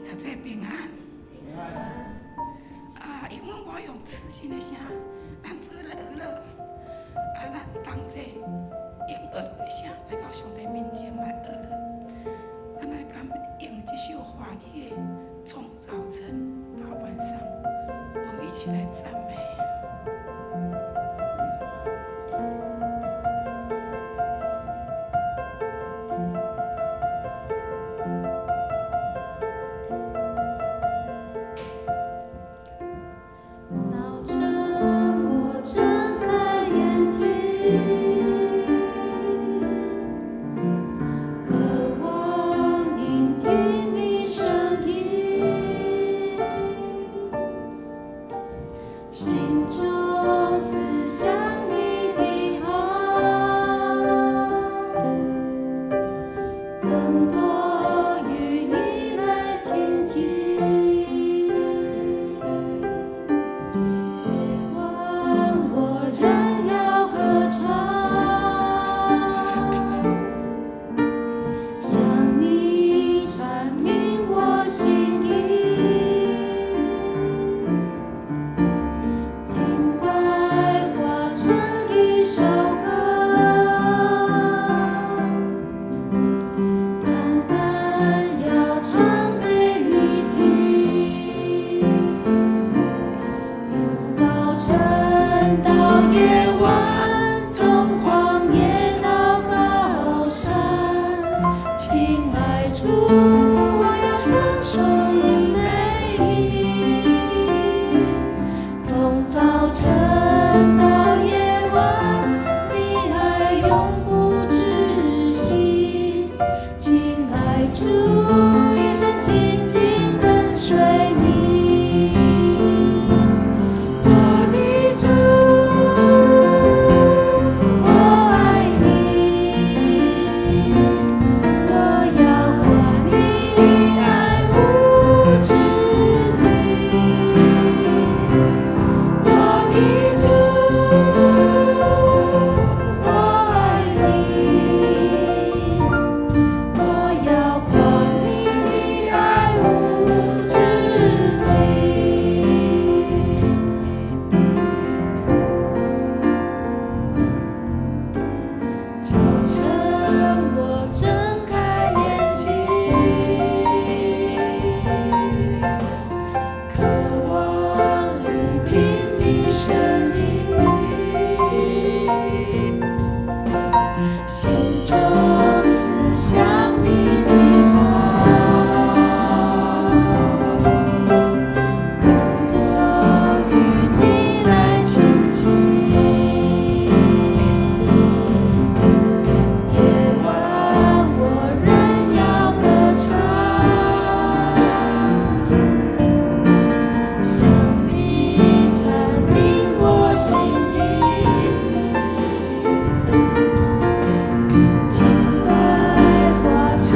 也做平安。啊，因為我用磁性的聲，咱做來學樂。啊，咱同齊用學樂的聲來到上帝面前來學樂。咱來敢用這首華語的，從早晨到晚上，我們一起來讚美。早晨，我睜開眼睛，渴望聆聽你聲音，心中思想你的好，更多與你來親近。夜晚我仍要歌唱，向你闡明我心意。敬拜化成一首歌，單單要唱給你聽。從早晨到夜晚，從曠野到高山，親愛主，我要稱頌你美名。從早晨到夜晚，你愛永不止息。親愛主，一生緊緊跟隨你。我的主，我愛你，我要誇你的愛無止境。我的主，我愛你，我要誇你的愛無止境。早晨，我睜開眼睛，渴望聆聽你聲音，心中思想你的好，更多與你來親近。夜晚我仍要歌唱，向你闡明我心意。敬拜化成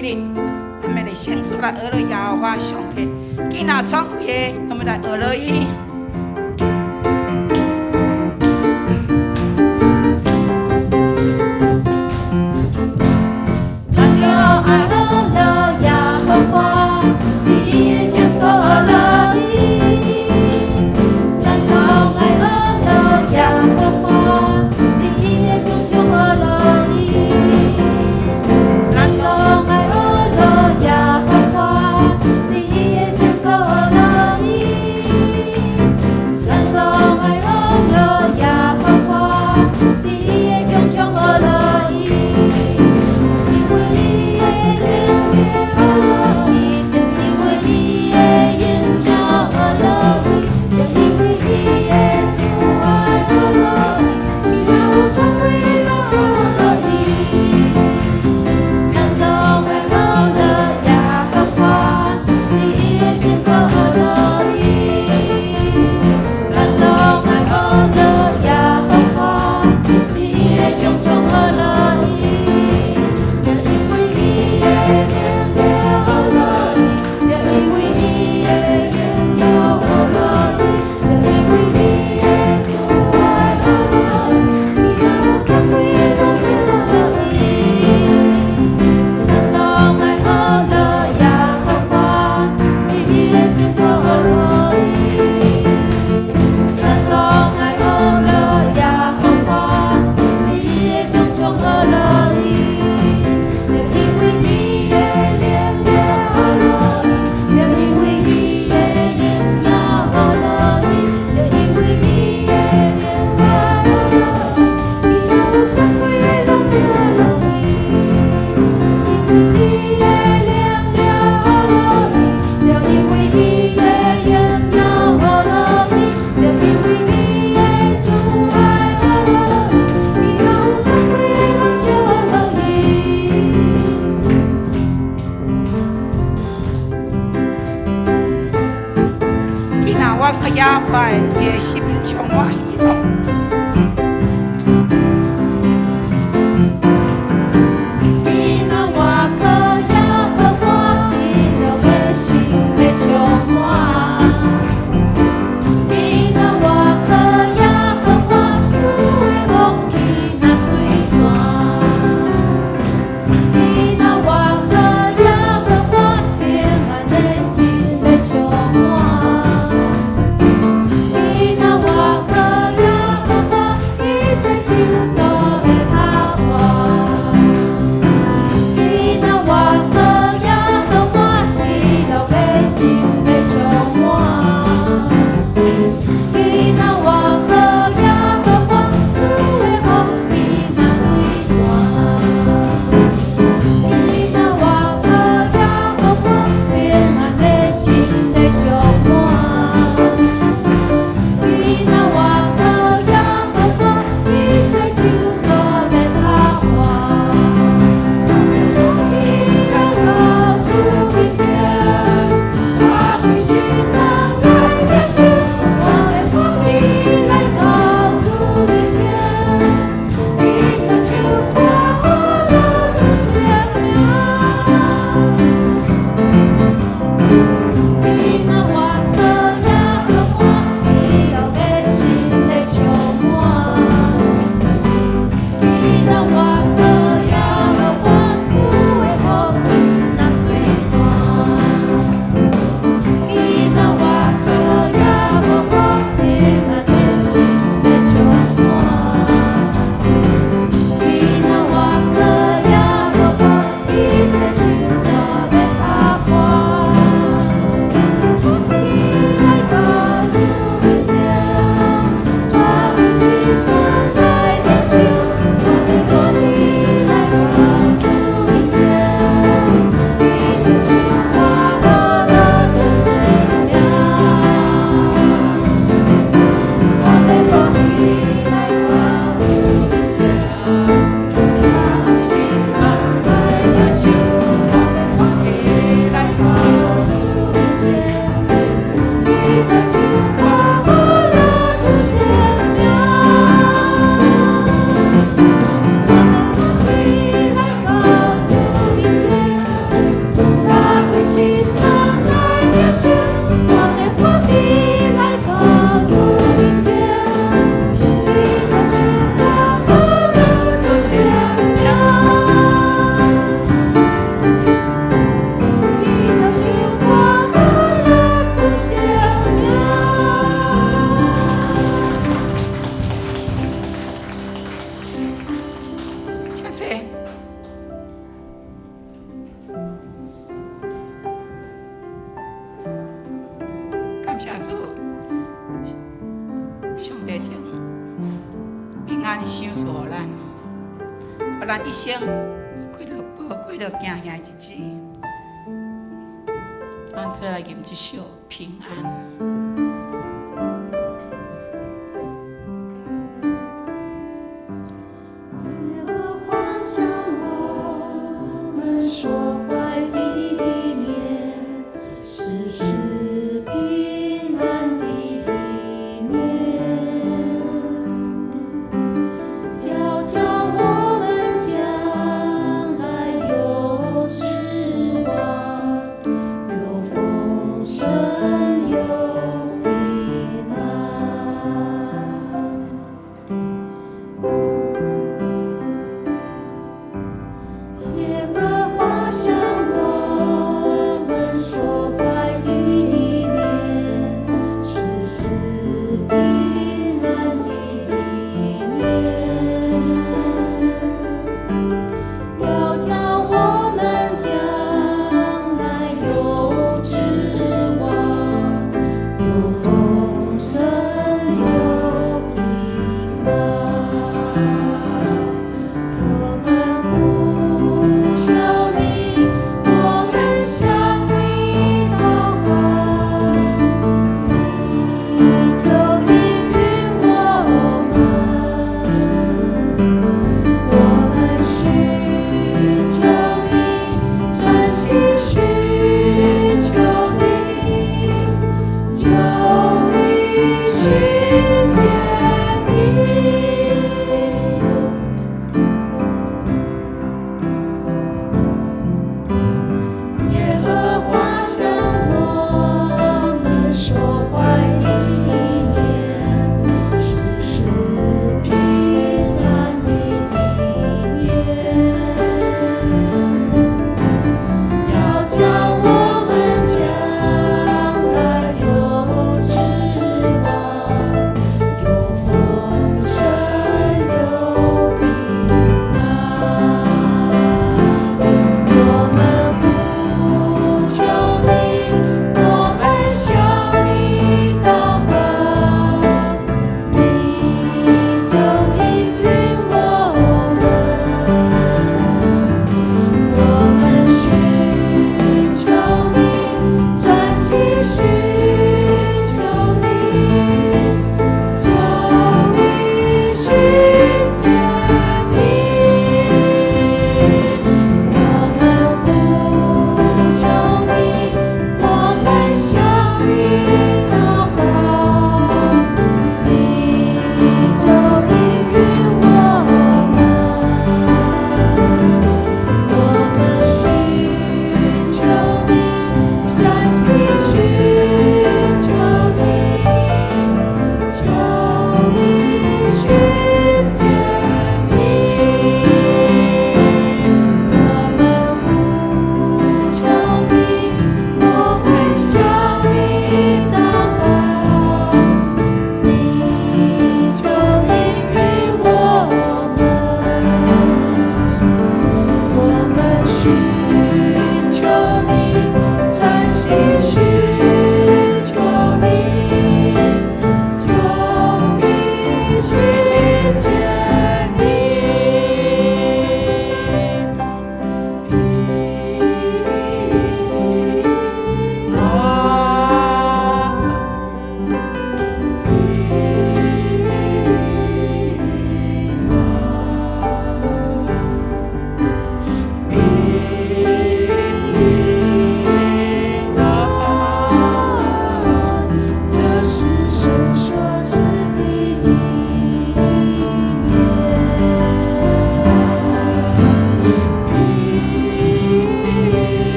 七日，咱欲佇聖所來學樂耶和華上帝。囝仔敞開的，咱欲來學樂伊。咱著愛學樂耶和華，佇伊的聖所學樂伊。咱攏愛學樂耶和華，佇伊的宮中學樂伊。咱攏愛學樂耶和華，佇伊的聖所學樂伊。咱攏愛學樂耶和華，佇伊的宮中學樂伊。因為伊的憐憫學樂伊，因為伊的榮耀學樂伊，因為伊的慈愛學樂伊，伊若有全規攏學樂伊。咱攏愛學樂耶和華，佇伊的聖所學樂伊。咱攏愛學樂耶和華，佇伊的宮中學樂伊。就因為伊的憐憫學樂伊，就因為伊的榮耀學樂伊，就因為伊的慈愛學樂伊，伊若有全規攏學樂伊。咱攏愛學樂耶和華，佇伊的聖所學樂伊。咱攏愛學樂耶和華，佇伊的宮中學樂伊。就因為伊的憐憫學樂伊，就因為伊的榮耀學樂伊，就因為伊的慈愛學樂伊，伊若有全規攏學樂伊。因為伊的憐憫學樂伊，就因為伊的榮耀學樂伊，就因為伊的慈愛學樂伊，伊若有全規攏學樂伊。囝仔，我感覺耶和華伊的心充滿喜樂。囝仔，我靠耶和華，喜樂的心欲充滿。囝仔，我靠耶和華，主的福氣若水泉。囝仔，我靠耶和華，平安的心欲充滿。囝仔，我靠耶主，上帝將平安賞賜予咱，予咱一生無過著驚嚇的日子。咱做來飲這首平安。耶和華向我們所懷的意念，是賜平安的意念，要叫我們將來有指望，有豐盛，有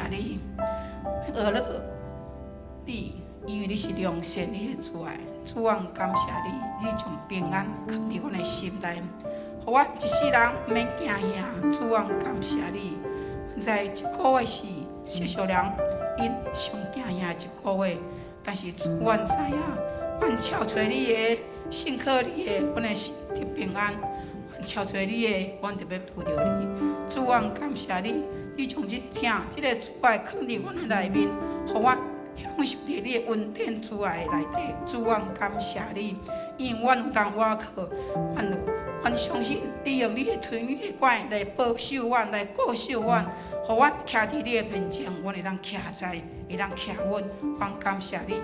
你，學樂你，因為你是良善，你是慈愛。主啊，感謝你，你將平安囥佇阮的心內，予阮一世人毋免驚嚇。主啊，感謝你。阮知這個月是世俗人𪜶上驚嚇的一個月，但是主，阮知影，阮撨揣你的，信靠你的，阮的心得平安。阮撨揣你的，阮就欲拄著你。主啊，感謝你，你將這個疼、這個慈愛囥佇阮的內面，予阮享受佇你的恩典慈愛的內底。主啊，感謝你，因為阮有當倚靠，阮相信你用你的推你的拐來保守阮，來顧守阮，予阮徛佇你的面前，阮會當徛在，會當徛穩。阮感謝你，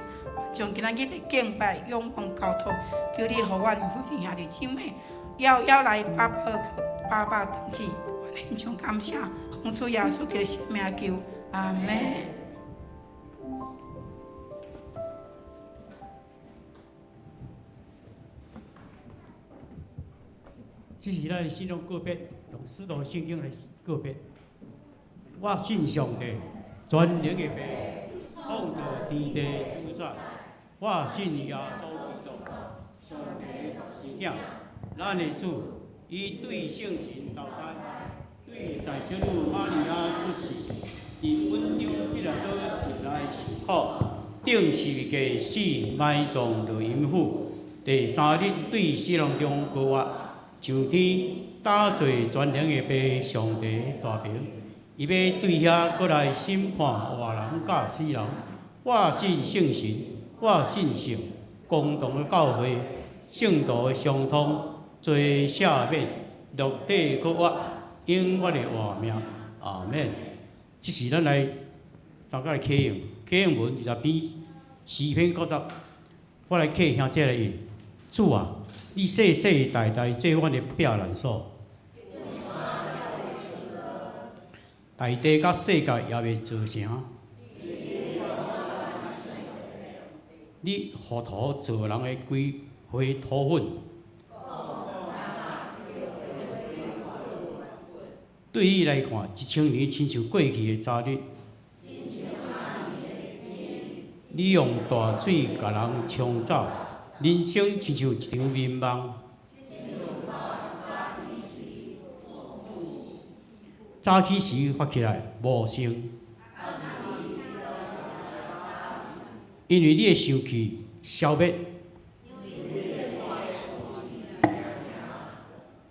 將今仔日的敬拜仰望交託，求你予阮父親兄弟姊妹，搖搖來飽飽去，飽飽轉去。阮獻上感謝，奉主耶穌基督聖名求，阿門。這是咱的信仰告別，用使徒聖經來告別。我信上帝，全能的父，創造天地主宰。我信耶穌基督，上帝的獨生子，咱的主，伊對聖神投胎，對在聖女瑪利亞出世，佇本丟彼拉多佇內受苦，釘十字架死，埋葬落陰府，第三日對死人中復活，上天，搭坐全能的父上帝大爿，伊欲對遐閣來審判活人佮死人。我信聖神，我信聖公同的教會，聖徒的相通，罪赦免，肉體復活，永遠的活命。阿門。這是咱來三個來啟用，啟用文20篇，詩篇90，我來啟兄姐來印。主啊，你世世代代做阮的避難所，大地佮世界猶未造成，你予土造人的歸回土粉。對你來看，1000年親像過去的昨日。你用大水共人沖走，人生親像一場眠夢。早起時發起來無剩，因為你的生氣消滅，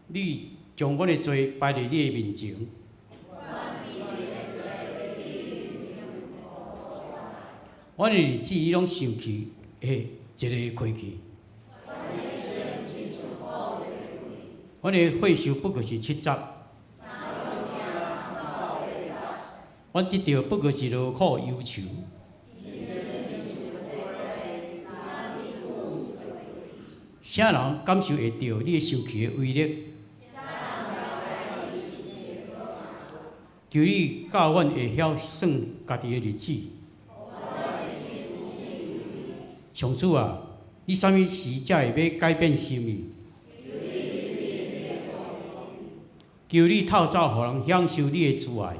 你將阮的罪擺佇你的面前。阮的日子你攏想起會一个過去。阮的歲壽不過是70。阮得著不過是勞苦憂愁。啥人感受會著你的生氣的威力？求你教阮會曉算家己的日子。上主啊，你啥物時才會欲改變心意？求你透早予人享受你的慈愛。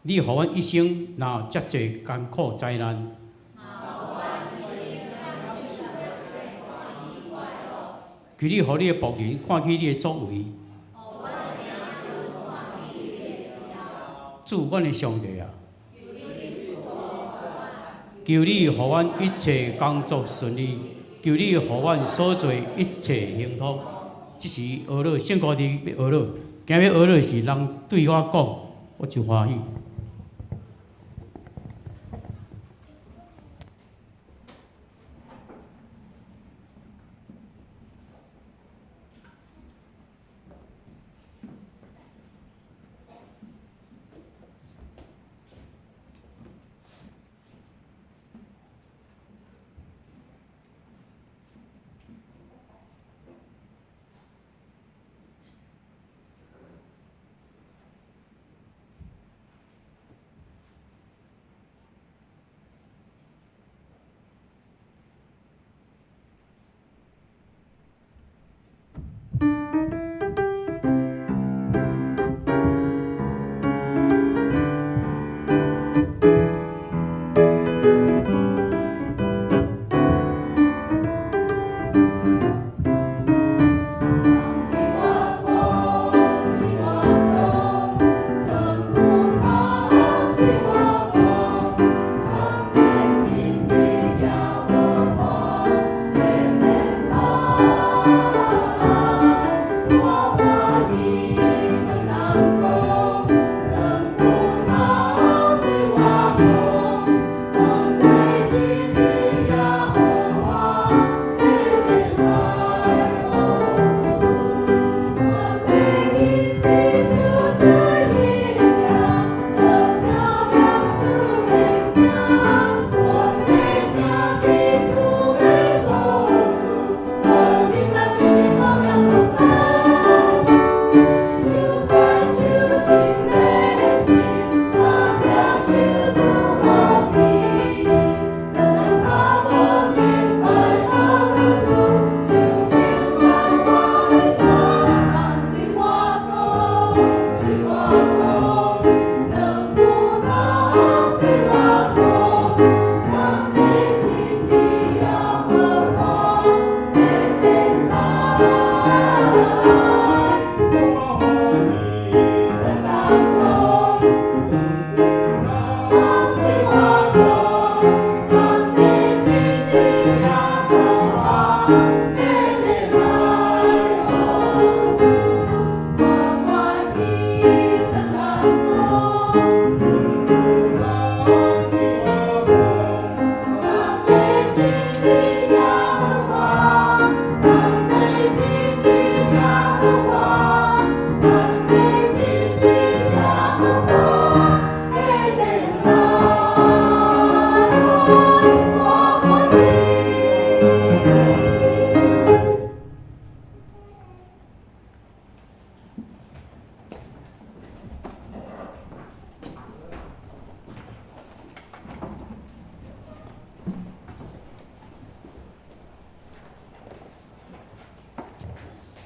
你予阮一生若遮濟艱苦災難，求你予你的僕人看見你的作為。主，阮的上帝啊！求你予阮一切工作順利，求你予阮所做一切亨通。這是學樂聖歌佇欲學樂，今欲學樂時，人對我講，我真歡喜。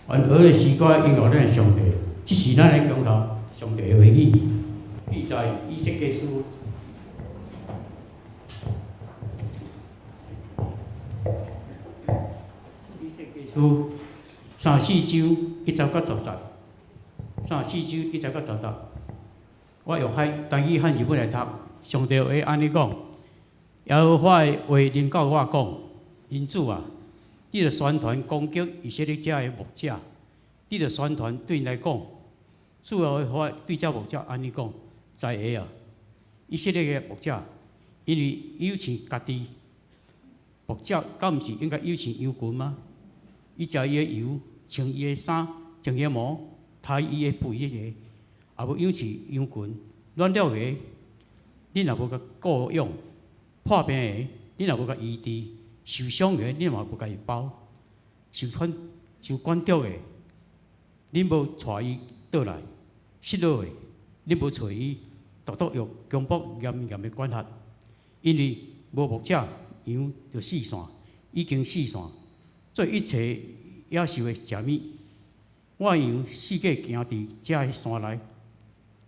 阮学的诗歌荣耀咱的上帝，这是咱的讲头，上帝的话语，记载以西结书。以西结书三四章一节到十节，三四章一节到十节。我用汉台语汉字本来读，上帝话按呢讲：耶和华的话临到我讲，人子啊，你著宣传攻击以色列遮的牧者，你著宣传对𪜶来讲，主耶和华对这牧者按呢讲：哉个啊，以色列的牧者，因为养饲家己，牧者敢毋是应该养饲羊群吗？伊食伊的油，穿伊的衫，穿伊的毛，刣伊的肥彼个，也无养饲羊群，软弱的，恁也无共顾养；破病的，恁也无共医治；受伤的，恁嘛无共伊包；受管受管束的，恁无带伊倒来；失落的，恁无揣伊，独独用强暴严严的管辖。因为无牧者，羊就四散，已经四散，做一切野兽的食物。我的羊四界行伫遮个山内，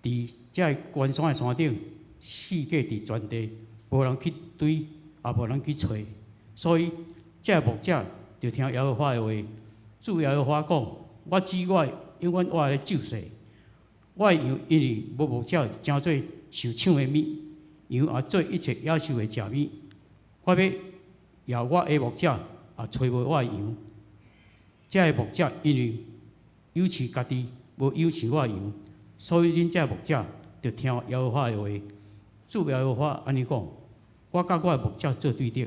伫遮个悬山的山顶，四界伫全地，无人去追，也无人去揣。所以，这个牧者就听耶和华的话，主耶和华讲：我指我的永远活的咒誓，我的羊因为无牧者，成做受抢的物，羊也做一切野兽的食物。我要掖我的牧者，也揣无我的羊。这个牧者因为养饲家己，无养饲我的羊，所以恁这个牧者就听耶和华的话。主耶和华按呢讲：我佮我的牧者做对敌，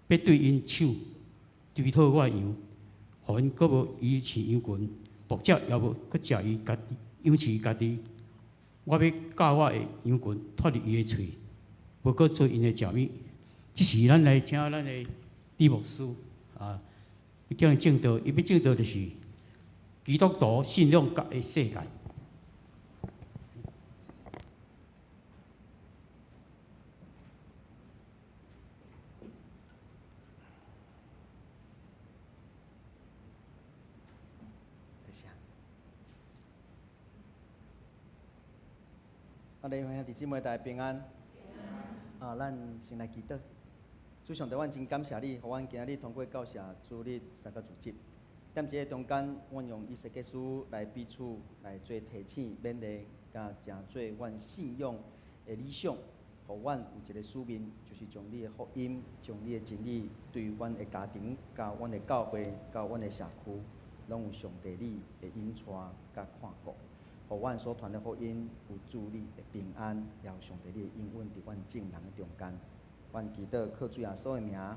欲对𪜶手追讨我的羊，予𪜶阁无养饲羊群，牧者也无阁食伊家己，养饲伊家己。我欲教我的羊群脱离伊的喙，无阁做𪜶的食物。这时咱来请咱的李牧师啊，叫𪜶证道，伊欲证道就是基督徒信仰佮的世界。啊，礼拜兄弟姊妹大家平安。啊，咱先来祈祷。主上帝，阮真感谢你，予阮今日通过教舍主日三个主日。踮这个中间，阮用以西结书来彼此来做提醒、勉励，佮成做阮信仰的理想，予阮有一个使命，就是将你的福音、将你的真理，对阮的家庭、佮阮的教会、佮阮的社区，拢有上帝你的引带佮看顾。予阮所传的福音有主你的平安，也有上帝你的应允伫阮众人的中间。阮祈祷靠主耶稣的名，阿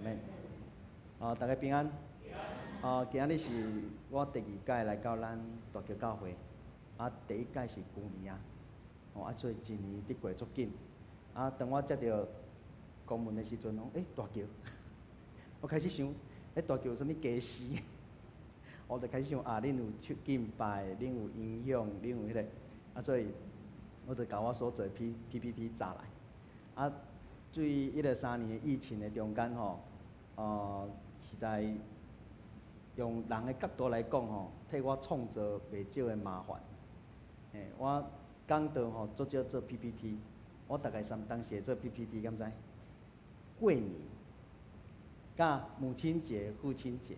门。啊，大家平安。啊，今日是我第二届来到咱大桥教会，啊，第一届是旧年啊，哦，啊，所以一年伫过足紧。啊，当我接著公文的时阵，讲，欸，大桥，我开始想，欸，大桥有啥物家私？我就开始想啊，恁有唱敬拜，恁有音响，恁有彼个，啊，所以我就共我所做的 PPT 炸来。啊，对彼个三年的疫情的中间吼，实在用人的角度来讲吼，替我创造袂少的麻烦。嘿，我讲道吼，足少做 PPT，我大概啥当时会做 PPT，敢知？过年、佮母亲节、父亲节。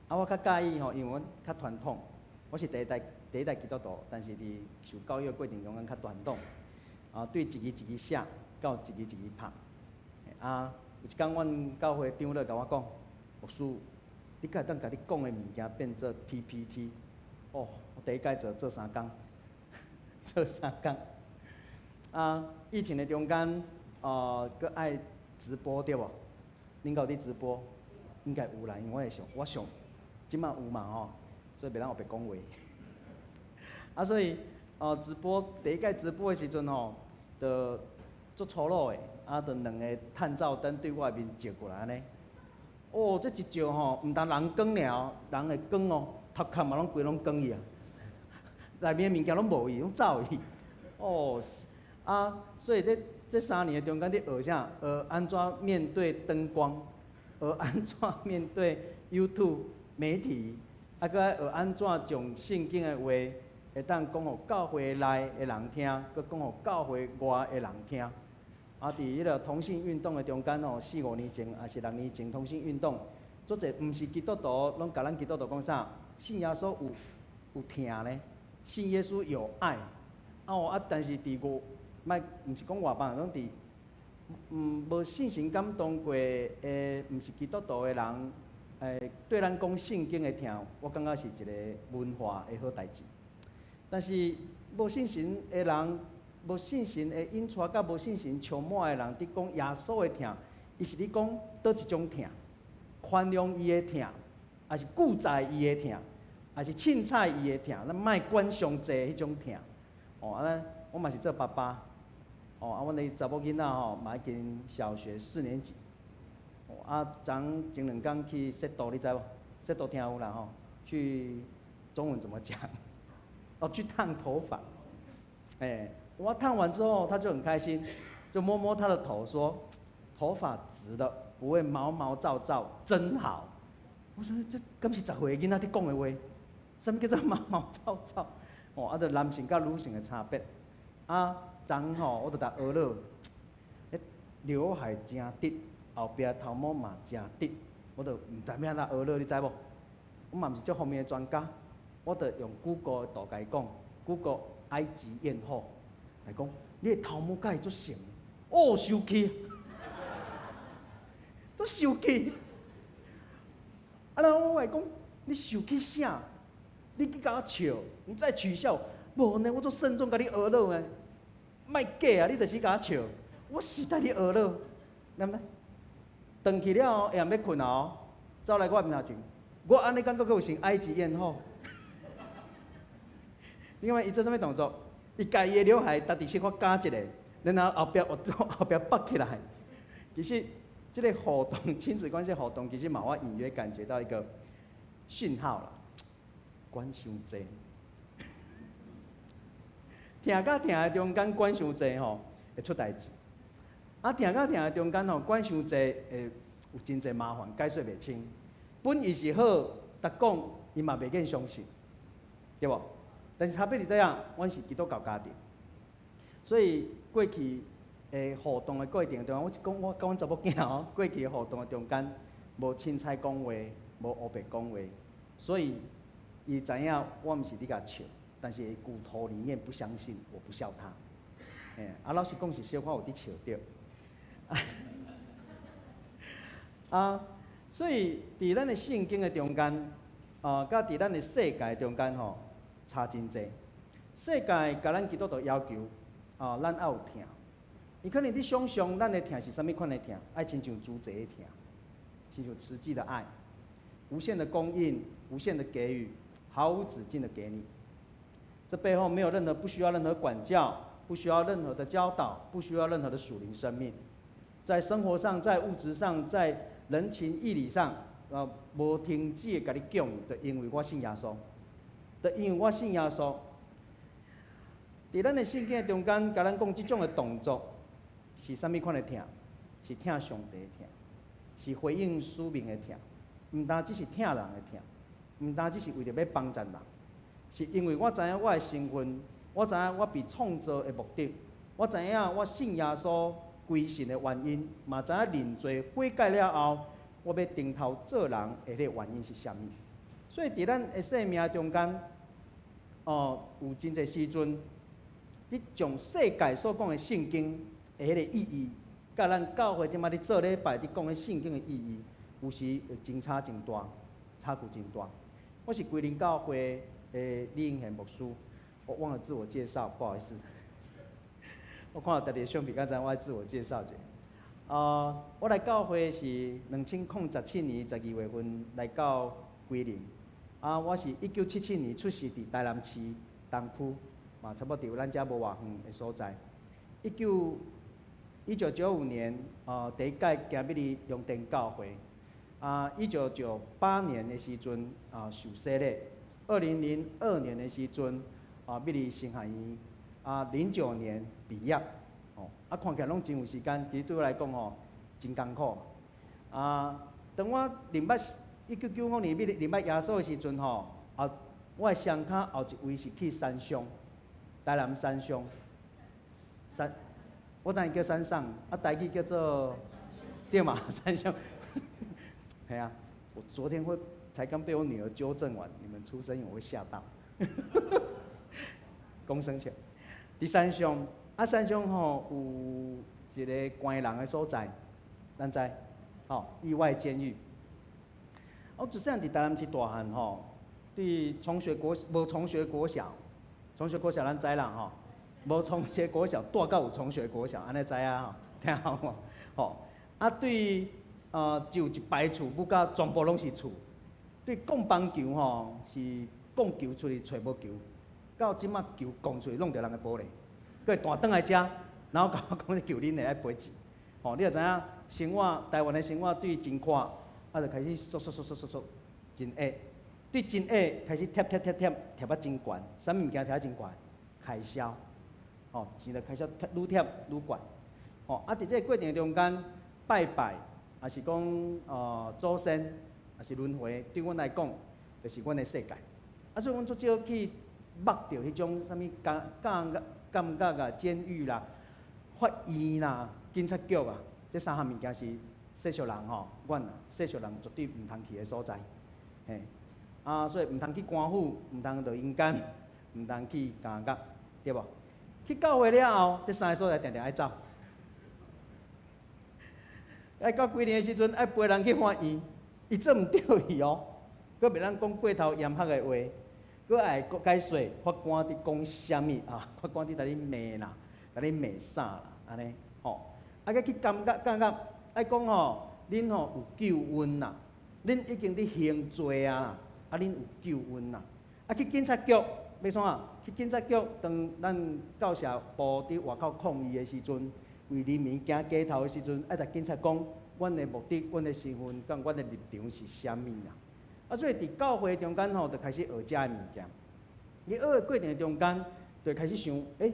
啊，我较佮意吼，因为阮较传统，我是第一代第一代基督徒，但是伫受教育过程中间较传统，啊，对一字一字写，到一字一字拍。啊，有一工阮教会长老共我讲，牧师，你敢会当共你讲的物件变做 PPT？哦，我第一届做做三工，做三工。啊，疫情的中间，阁爱直播对无？恁敢有伫直播？应该有啦，因为我会想，我想。这马有嘛吼，所以袂当黑白讲话。啊，所以直播第一届直播的时阵吼，就足粗鲁的，啊，就两个探照灯对我的面照过来按呢。哦，这一照吼，毋但人光尔，人的光哦，头壳嘛拢规拢光去啊，内面的物件拢无去，拢走去。哦，啊，所以这这三年的中间，伫学啥？学按怎面对灯光，学按怎面对 YouTube 媒体，啊，閣愛學按怎將聖經的話會當講予教會內的人聽，閣講予教會外的人聽。啊，佇彼個同性運動的中間吼，四五年前，抑是六年前，同性運動，足濟毋是基督徒，攏共咱基督徒講啥？信耶穌有疼呢，信耶穌有愛。啊哦啊，但是佇外，莫毋是講外邦人，攏佇無信神感動過的，毋是基督徒的人，對咱講聖經的疼，我感覺是一個文化的好代誌。但是無信神的人，無信神的引帶，佮無信神充滿的人，佇講耶穌的疼，伊是咧講佗一種疼，寬容伊的疼，抑是顧在伊的疼，抑是凊彩伊的疼，咱莫管傷濟彼種疼。哦，啊，我嘛是做爸爸，哦，啊，阮的查某囡仔吼嘛已經小學四年級。哦，啊，昨前兩工去洗肚，你知無？洗肚聽有啦吼，去中文怎麼講？哦，去燙頭髮。欸，我燙完之後，他就很開心，就摸摸他的頭，說：頭髮直的，不會毛毛躁躁，真好。我說這敢是10歲的囡仔佇講的話？啥物叫做毛毛躁躁？哦，啊，就男性佮女性的差別。啊，昨吼我就共學了，彼劉海誠直，後壁頭毛嘛誠直，我就毋知欲按怎學了，你知無？我嘛毋是這方面的專家，我就用 Google 的圖共伊講，Google 埃及豔後來講，你的頭毛敢會足成？哦，生氣，都生氣。啊，然後我會講，你生氣啥？你去共我笑，你再取笑，無呢？我足慎重共你學落呢。莫假啊！你就是共我笑，我實在你學落，對毋對？轉去了後，下暗欲睏啊，走來我面頭前，我按呢感覺閣有像埃及豔後。你看伊做啥物動作？伊共伊的劉海家己小可絞一下，然後後壁後壁縛起來。其實這個互動，親子關係互動，其實嘛，我隱約感覺到一個訊號啦，管傷濟，疼佮疼的中間管傷濟吼，會出代誌。啊，疼佮疼的中間吼，管傷濟會有真濟麻煩，解說袂清。本意是好，逐講伊嘛袂見相信，對無？但是差別佇佗啊，阮是基督教家庭，所以過去的互動的過程中，我講我佮阮查某囝吼，過去的互動的中間，無凊彩講話，無烏白講話，所以伊知影我毋是咧共笑，但是骨頭裡面不相信，我不笑他。欸，啊，老實講是小可有佇笑著。啊，所以佇咱的聖經的中間，啊，佮佇咱的世界中間吼，差真濟。世界共咱基督徒要求，啊，咱愛有疼。伊可能你想象咱的疼是啥物款的疼？愛親像慈濟的疼，親像慈濟的愛，無限的供應，無限的給予，毫無止境的給你。這背後沒有任何不需要任何管教，不需要任何的教導，不需要任何的屬靈生命，在生活上，在物質上，在人情義理上，啊，無停止的共你講，就因為我信耶穌，就因為我信耶穌。佇咱的聖經的中間，共咱講這種的動作是啥物款的疼？是疼上帝的疼，是回應使命的疼，毋單只是疼人的疼，毋單只是為著欲幫贊人，是因為我知影我的身份，我知影我被創造的目的，我知影我信耶穌歸信的原因，嘛知影認罪悔改了後，我欲重頭做人的彼個原因是啥物。所以佇咱的生命中間，哦，有真濟時陣，你將世界所講的聖經的彼個意義，佮咱教會這擺咧做禮拜佇講的聖經的意義，有時會真差真大，差距真大。我是歸林教會的李英賢牧師，我忘了自我介紹，不好意思。我看到家己的相片，剛才我愛自我介紹一下。我來教會是2017年12月份來到歸林。啊，我是1977年出世佇台南市東區，嘛差不多佇咱遮無偌遠的所在。1995年，第一擺行入去龍田教會。啊，1998年的時陣，啊，受洗禮。2002年的時陣，啊，入去神學院。啊，09年畢業。哦，啊，看起來攏真有時間，其實對我來講吼，真艱苦。啊，當我認捌1995年認捌耶穌的時陣吼，我的雙跤後一位是去山上，台南山上，山，我知影叫山上，啊，台語叫做對嘛，山上，係啊，我昨天會才剛被我女兒糾正完，你們出聲音我會嚇到，講生笑。佇山上，啊山上吼有一个關人的所在，咱知，吼，意外監獄。我自細漢佇台南市大漢吼，佇崇學國無崇學國小，崇學國小咱知啦吼，無崇學國小，蹛到有崇學國小，按呢知影吼，聽好無？吼，啊對，就有一排厝，母甲全部攏是厝。對摃棒球吼，是摃球出去揣無球，到這馬球摃出去攏著人的玻璃，閣會彈轉來遮，然後共我講這球恁的愛賠錢。吼，你就知影生活台灣的生活對真闊，啊就開始縮縮縮縮縮縮，真矮，對真矮開始貼貼貼貼貼啊真懸，啥物物件貼啊真懸？開銷，吼，錢就開銷貼愈貼愈懸，吼，啊佇這個過程中間拜拜，抑是講祖先，抑是輪迴，對阮來講，就是阮的世界。啊，所以阮足少去目著彼種啥物監監監獄啊、監獄啦、法院啦、警察局啊，這三項物件是世俗人吼，阮啊世俗人絕對毋通去的所在。嘿，啊，所以毋通去官府，毋通落陰間，毋通去監獄，對無？去教會了後，這三个所在定定愛走。愛到幾年的時陣，愛陪人去法院，伊做毋著去哦，閣袂當講過頭嚴格的話，閣愛解說法官佇講啥物啊？法官佇共你罵啦，共你罵啥啦？按呢吼，啊，閣去監獄監獄，愛講吼，恁吼有救恩啦，恁已經佇刑罪啊，啊，恁有救恩啦。啊，去警察局欲創啥？去警察局，當咱教社部佇外口抗議的時陣，為人民行街頭的時陣，愛共警察講，阮的目的、阮的身份、佮阮的立場是啥物啊？啊，所以佇教會中間吼，就開始學這个物件。佇學的過程中間，就開始想，欸，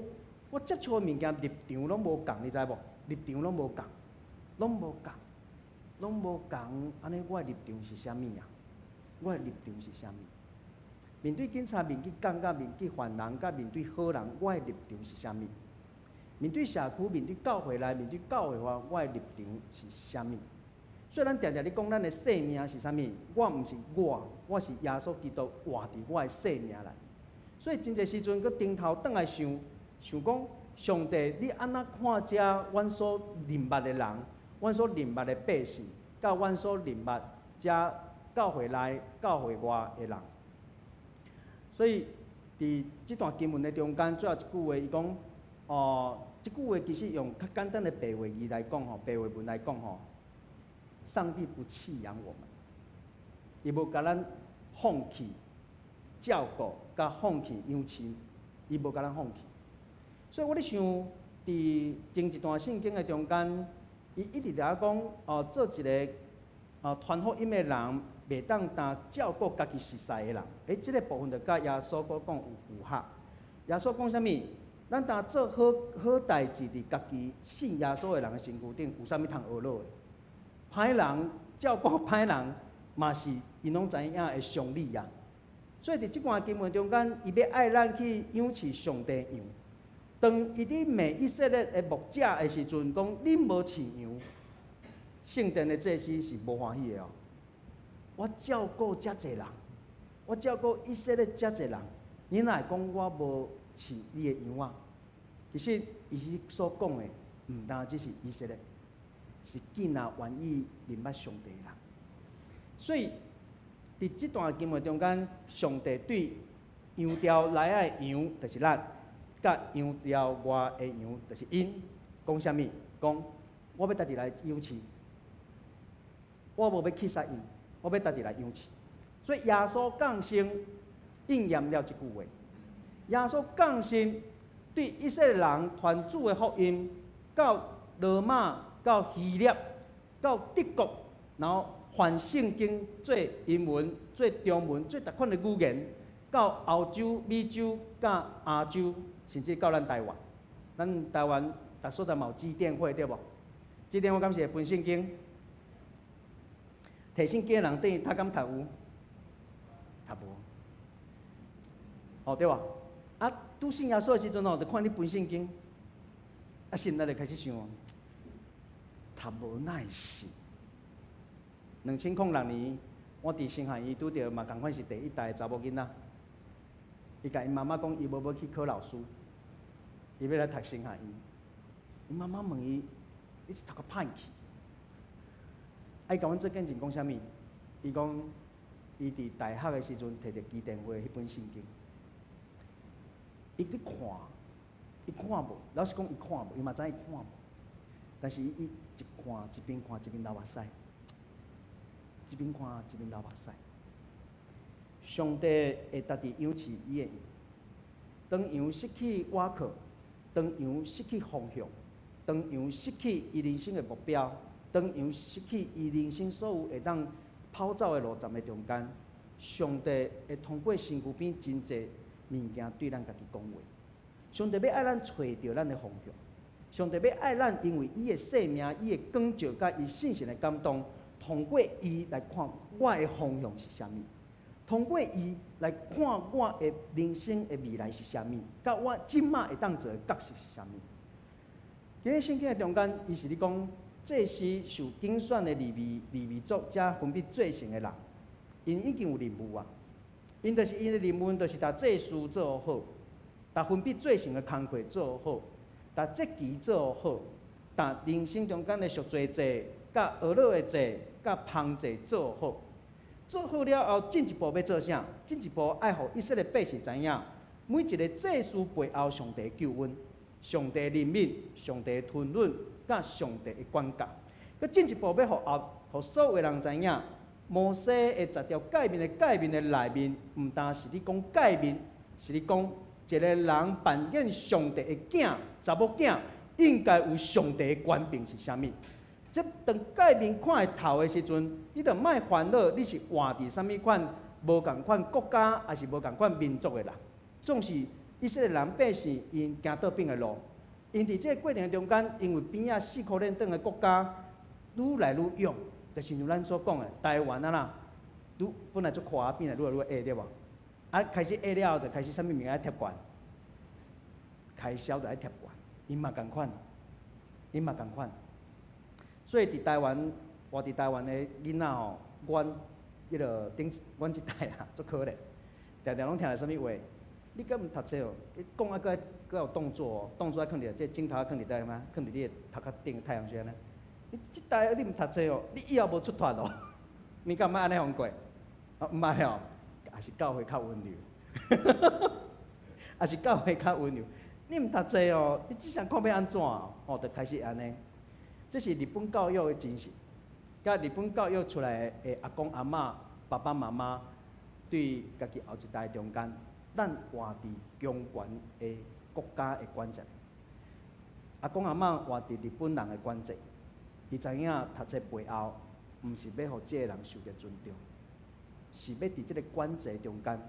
我接觸的物件立場攏無仝，你知無？立場攏無仝，攏無仝，攏無仝，按呢我的立場是啥物啊？我的立場是啥物？面對警察，面對監獄，面對犯人，佮面對好人，我的立場是啥物？面對社區，面對教會內，面對教會外，我的立場是啥物？所以咱定定咧講，咱的生命是啥物？我毋是我，我是耶穌基督活佇我的生命內。所以真濟時陣，閣轉頭轉來想，想講上帝，你按怎看這阮所認捌的人，阮所認捌的百姓，佮阮所認捌這教會內、教會外的人？所以佇這段經文的中間，最後一句話，伊講，哦，這句話其實用較簡單的白話字來講吼，白話文來講吼，上帝不棄養我們，伊無共咱放棄照顧，佮放棄養飼，伊無共咱放棄。所以我咧想，佇前一段聖經的中間，伊一直佇遐講，哦，做一个傳福音的人，袂當單照顧家己熟似的人。欸，這个部分就佮耶穌閣講有符合。耶穌講啥物？咱單做好好代誌，佇家己信耶穌的人的身軀頂，有啥物通懊惱的？歹人照顧歹人，嘛是𪜶攏知影會傷你啊。所以佇這段經文中間，伊欲愛咱去養飼上帝羊。當伊佇罵以色列的牧者的時陣，講恁無飼羊，聖殿的祭司是無歡喜的哦。我照顧遮濟人，我照顧以色列遮濟人，你哪會講我無飼你的羊仔？其實伊是所講的，毋單只是以色列，是囝仔願意認捌上帝的人。所以，佇這段經文中間，上帝對羊牢內的羊，就是咱，佮羊牢外的羊，就是𪜶，講啥物？講我欲家己來養飼，我無欲去殺𪜶，我欲家己來養飼。所以耶穌降生應驗了這句話。耶穌降生對以色列人傳主的福音，到羅馬、到希臘、到德國，然後翻聖經做英文、做中文、做逐款的語言，到歐洲、美洲、佮亞洲，甚至到咱台灣。咱台灣逐所在嘛有基甸會對無？基甸會敢是會分聖經？提聖經的人等於讀敢讀有？讀無。哦對無？啊，拄信耶穌的時陣吼，就看你分聖經，啊，心內就開始想，讀無耐性。2006年，我佇神學院拄著嘛仝款是第一代的查某囡仔，伊共𪜶媽媽講，伊無欲去考老師，伊欲來讀神學院。𪜶媽媽問伊：你是讀甲歹去？啊，伊共阮做見證講啥物？伊講，伊佇大學的時陣提著基甸會彼本聖經，伊佇看，伊看無，老實講伊看無，伊嘛知伊看無，但是伊一看一邊看一邊流目屎，一邊看一邊流目屎。上帝會家己養飼伊的羊，當羊失去倚靠，當羊失去方向，當羊失去伊人生的目標，當羊失去伊人生所有會當跑走的路途的中間，上帝會通過身軀邊真濟物件對咱家己講話。上帝欲愛咱揣著咱的方向，上帝欲愛咱，因為伊的生命、伊的光照佮伊聖神的感動，通過伊來看我的方向是啥物，通過伊來看我的人生的未來是啥物，佮我這馬會當做的角色是啥物。佇咧聖經的中間，伊是咧講祭司受揀選的利未利未族，遮分別做聖的人，𪜶已經有任務啊。𪜶就是𪜶的任務，就是共祭司做好，共分別做聖的工課做好，共節期做好，共人生中間的贖罪祭、佮哀樂的祭、佮燔祭做好。做好了後，進一步欲做啥？進一步愛予以色列百姓知影，每一个祭司背後上帝救恩、上帝憐憫、上帝吞忍、佮上帝的管教。閣進一步欲予後，予所有人知影，摩西的十條誡命的誡命的內面，毋單是咧講誡命，是咧講一个人扮演上帝的囝、查某囝，應該有上帝的權柄是啥物？這當誡命看會透的時陣，你就莫煩惱你是活佇啥物款無仝款國家，抑是無仝款民族的人。總是以色列人百姓𪜶行倒轉的路，𪜶佇這个過程中間，因為邊仔四箍連轉的國家愈來愈勇，就是像咱所講的台灣啊啦，愈本來足寬變來愈來愈矮對無？啊，開始矮了後，就開始啥物物件愛貼懸，開銷就愛貼懸，𪜶嘛仝款，𪜶嘛仝款。所以佇台灣，活佇台灣的囡仔吼，阮彼个頂，阮這代啊，足可憐，定定攏聽著啥物話？你閣毋讀冊哦？你講啊，閣愛閣有動作哦，動作愛囥佇這鏡頭愛囥佇佗嗎？囥佇你的頭殼頂太陽穴呢？你這代你毋讀冊哦，你以後無出脫哦。你敢毋捌按呢予人過？哦，毋捌哦，抑是教會較溫柔，抑是教會較溫柔。你毋讀冊哦，你這下看欲按怎哦？就開始按呢。這是日本教育的精神，佮日本教育出來的阿公阿嬤、爸爸媽媽，對家己後一代中間，咱活佇強權的國家的管制。阿公阿嬤活佇日本人的管制，伊知影讀冊背後，毋是欲予這个人受著尊重，是欲佇這个管制中間，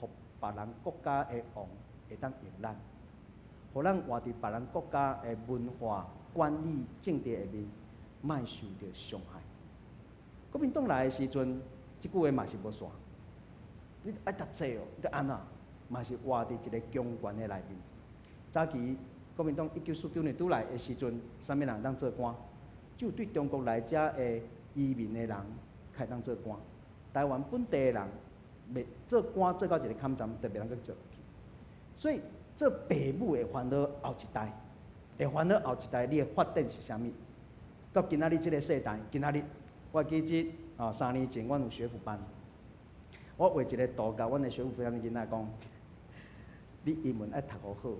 予別人國家的王會當用咱，予咱活佇別人國家的文化管理政治下面，莫受著傷害。國民黨來的時陣，這句話嘛是無煞。你愛讀冊哦，你按怎？嘛是活佇一个強權的內面。早期國民黨1949年拄來的時陣，啥物人會當做官？只有對中國來遮的移民的人，較會當做官。台灣本地的人，袂做官做到一个坎站，就袂當閣做落去。所以做爸母會煩惱後一代，會煩惱後一代你的發展是啥物？到今仔日這个世代，今仔日我記得啊，3年前阮有學府班，我畫一个圖，共阮的學府班的囡仔講：你英文愛讀予好，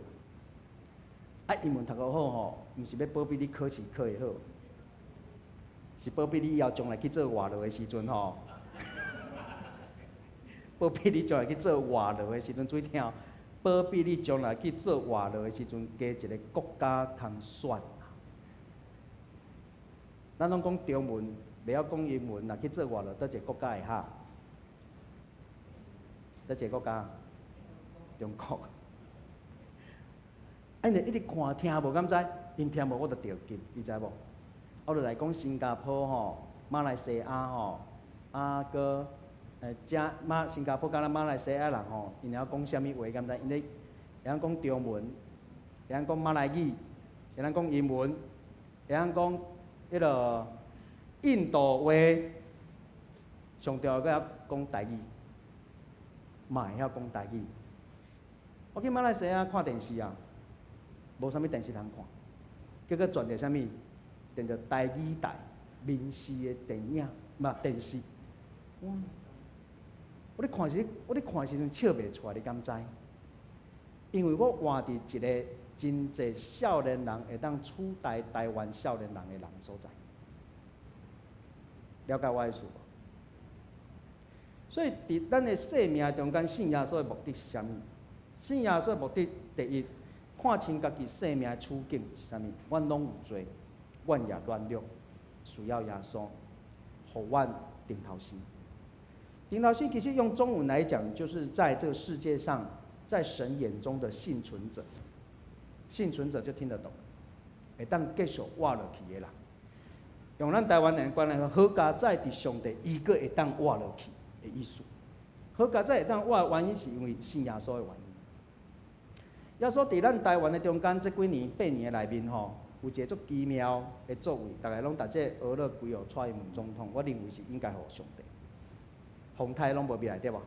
啊，英文讀予好吼，毋是欲保庇你考試考會好，是保庇你以後將來去做外勞的時陣吼，保庇你將來去做外勞的時陣，注意聽哦，保庇你將來去做外勞的時陣，加一个國家通選。咱攏講中文，袂曉講英文，若去做外勞，佗一个國家會好？佗一个國家？中國。啊，𪜶就一直看聽無，敢知？𪜶聽無，我就著急，你知無？我就來講新加坡吼，馬來西亞吼，啊，閣遮馬新加坡佮咱馬來西亞人吼，𪜶會曉講啥物話？敢知？𪜶咧會曉講中文，會曉講馬來語，會曉講英文，會曉講彼个印度話，上重要閣曉講台語，嘛會曉講台語。我去馬來西亞看電視啊，無啥物電視通看，結果轉著啥物？轉著台語台、民視的電影，毋電視。我我咧看時，我咧看時陣笑袂出來，你敢知？因為我活佇一个真濟少年人會當取代台灣少年人的人所在，了解我意思無？所以佇咱的生命中間，信耶穌的目的是啥物？信耶穌的目的，第一，看清家己生命的處境是啥物？阮攏有罪，阮也軟弱，需要耶穌，予阮重頭生。重頭生其實用中文來講，就是在這個世界上，在神眼中的倖存者。倖存者就聽得懂，會當繼續活落去的啦。用咱台灣人觀來講，好佳哉佇上帝伊閣會當活落去的意思。好佳哉會當活的原因，是因為信耶穌的原因。耶穌佇咱台灣的中間，這幾年8年的內面吼，有一个足奇妙的作為，逐家攏逐這呵咾歸予蔡英文總統，我認為是應該予上帝。風颱攏無入來對無？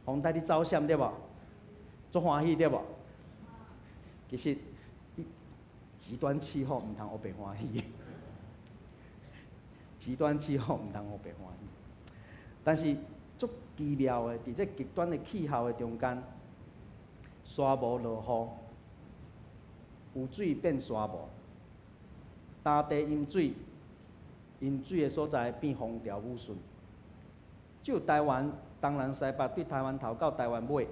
風颱咧走閃對無？足歡喜對無？其實，極端氣候毋通烏白歡喜，極端氣候毋通烏白歡喜。但是足奇妙的，佇這極端的氣候的中間，沙無落雨，有水變沙無，大地淹水，淹水的所在變風調雨順。只有台灣東南西北對台灣頭到台灣尾，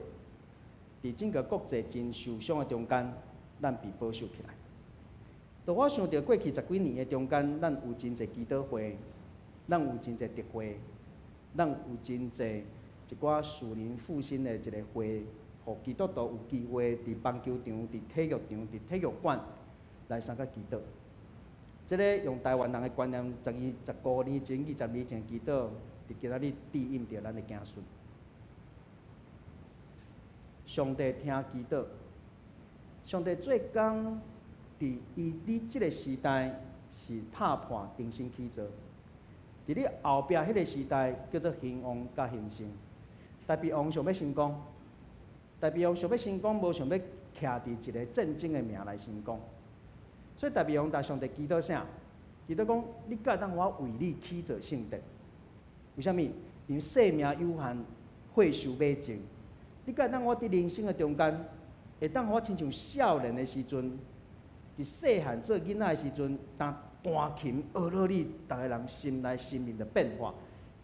佇整個國際真受傷的中間，咱被保守起來。當我想著過去十幾年的中間，咱有真濟祈禱會，咱有真濟特會，咱有真濟一寡屬靈復興的一个會，予基督徒有機會佇棒球場、佇體育場、佇體育館來相佮祈禱。這个用台灣人的觀念，十二15年前、20年前祈禱，佇今仔日對應著咱的子孫。上帝聽祈禱，上帝做工佇伊你這个時代是拍破重新起造，佇你後壁彼个時代叫做興旺佮興盛。大衛王想欲成功，大衛王想欲成功，無想欲徛佇一个戰爭的名來成功。所以大衛王共上帝祈禱啥？祈禱講：你敢會當予我為你起造聖殿？為啥物？因為生命有限，血受買淨。你敢會當我佇人生的中間，會當予我親像少年的時陣，佇細漢做囡仔的時陣，當彈琴呵咾你，逐个人心內生命的變化。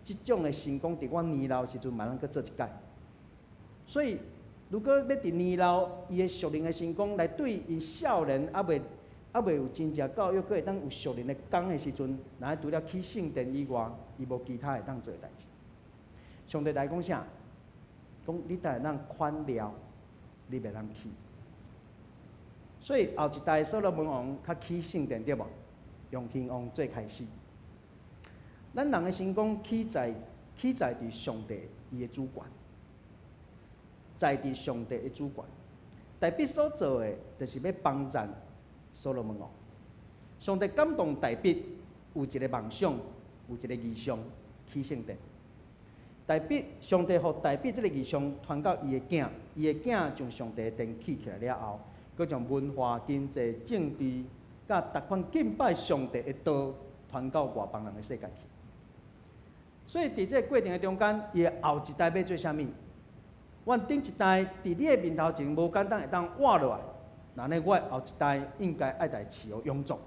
這種的成功，佇我年老時陣嘛通閣做一擺。所以，如果欲佇年老，伊的屬靈的成功來對𪜶少年猶未有真正教育，閣會當有屬靈的工的時陣，若除了起聖殿以外，伊無其他會當做的代誌。上帝來講啥？講你著會當款料，你袂當起。所以後一代所羅門王較起聖殿對無？用興旺做開始。咱人的成功起在佇上帝伊的主權，在佇上帝的主權。大衛所做的，就是欲幫贊所羅門王。上帝感動大衛有一个夢想，有一个異象，起聖殿。大衛上帝予大衛這个異象傳到伊的囝，伊的囝將上帝的殿起起來了後，閣將文化、經濟、政治，佮逐款敬拜上帝的道傳到外邦人的世界去。所以佇這个過程的中間，伊的後一代欲做啥物？阮頂一代佇你的面頭前無簡單會當活落來，那呢，我的後一代應該愛來飼予勇壯，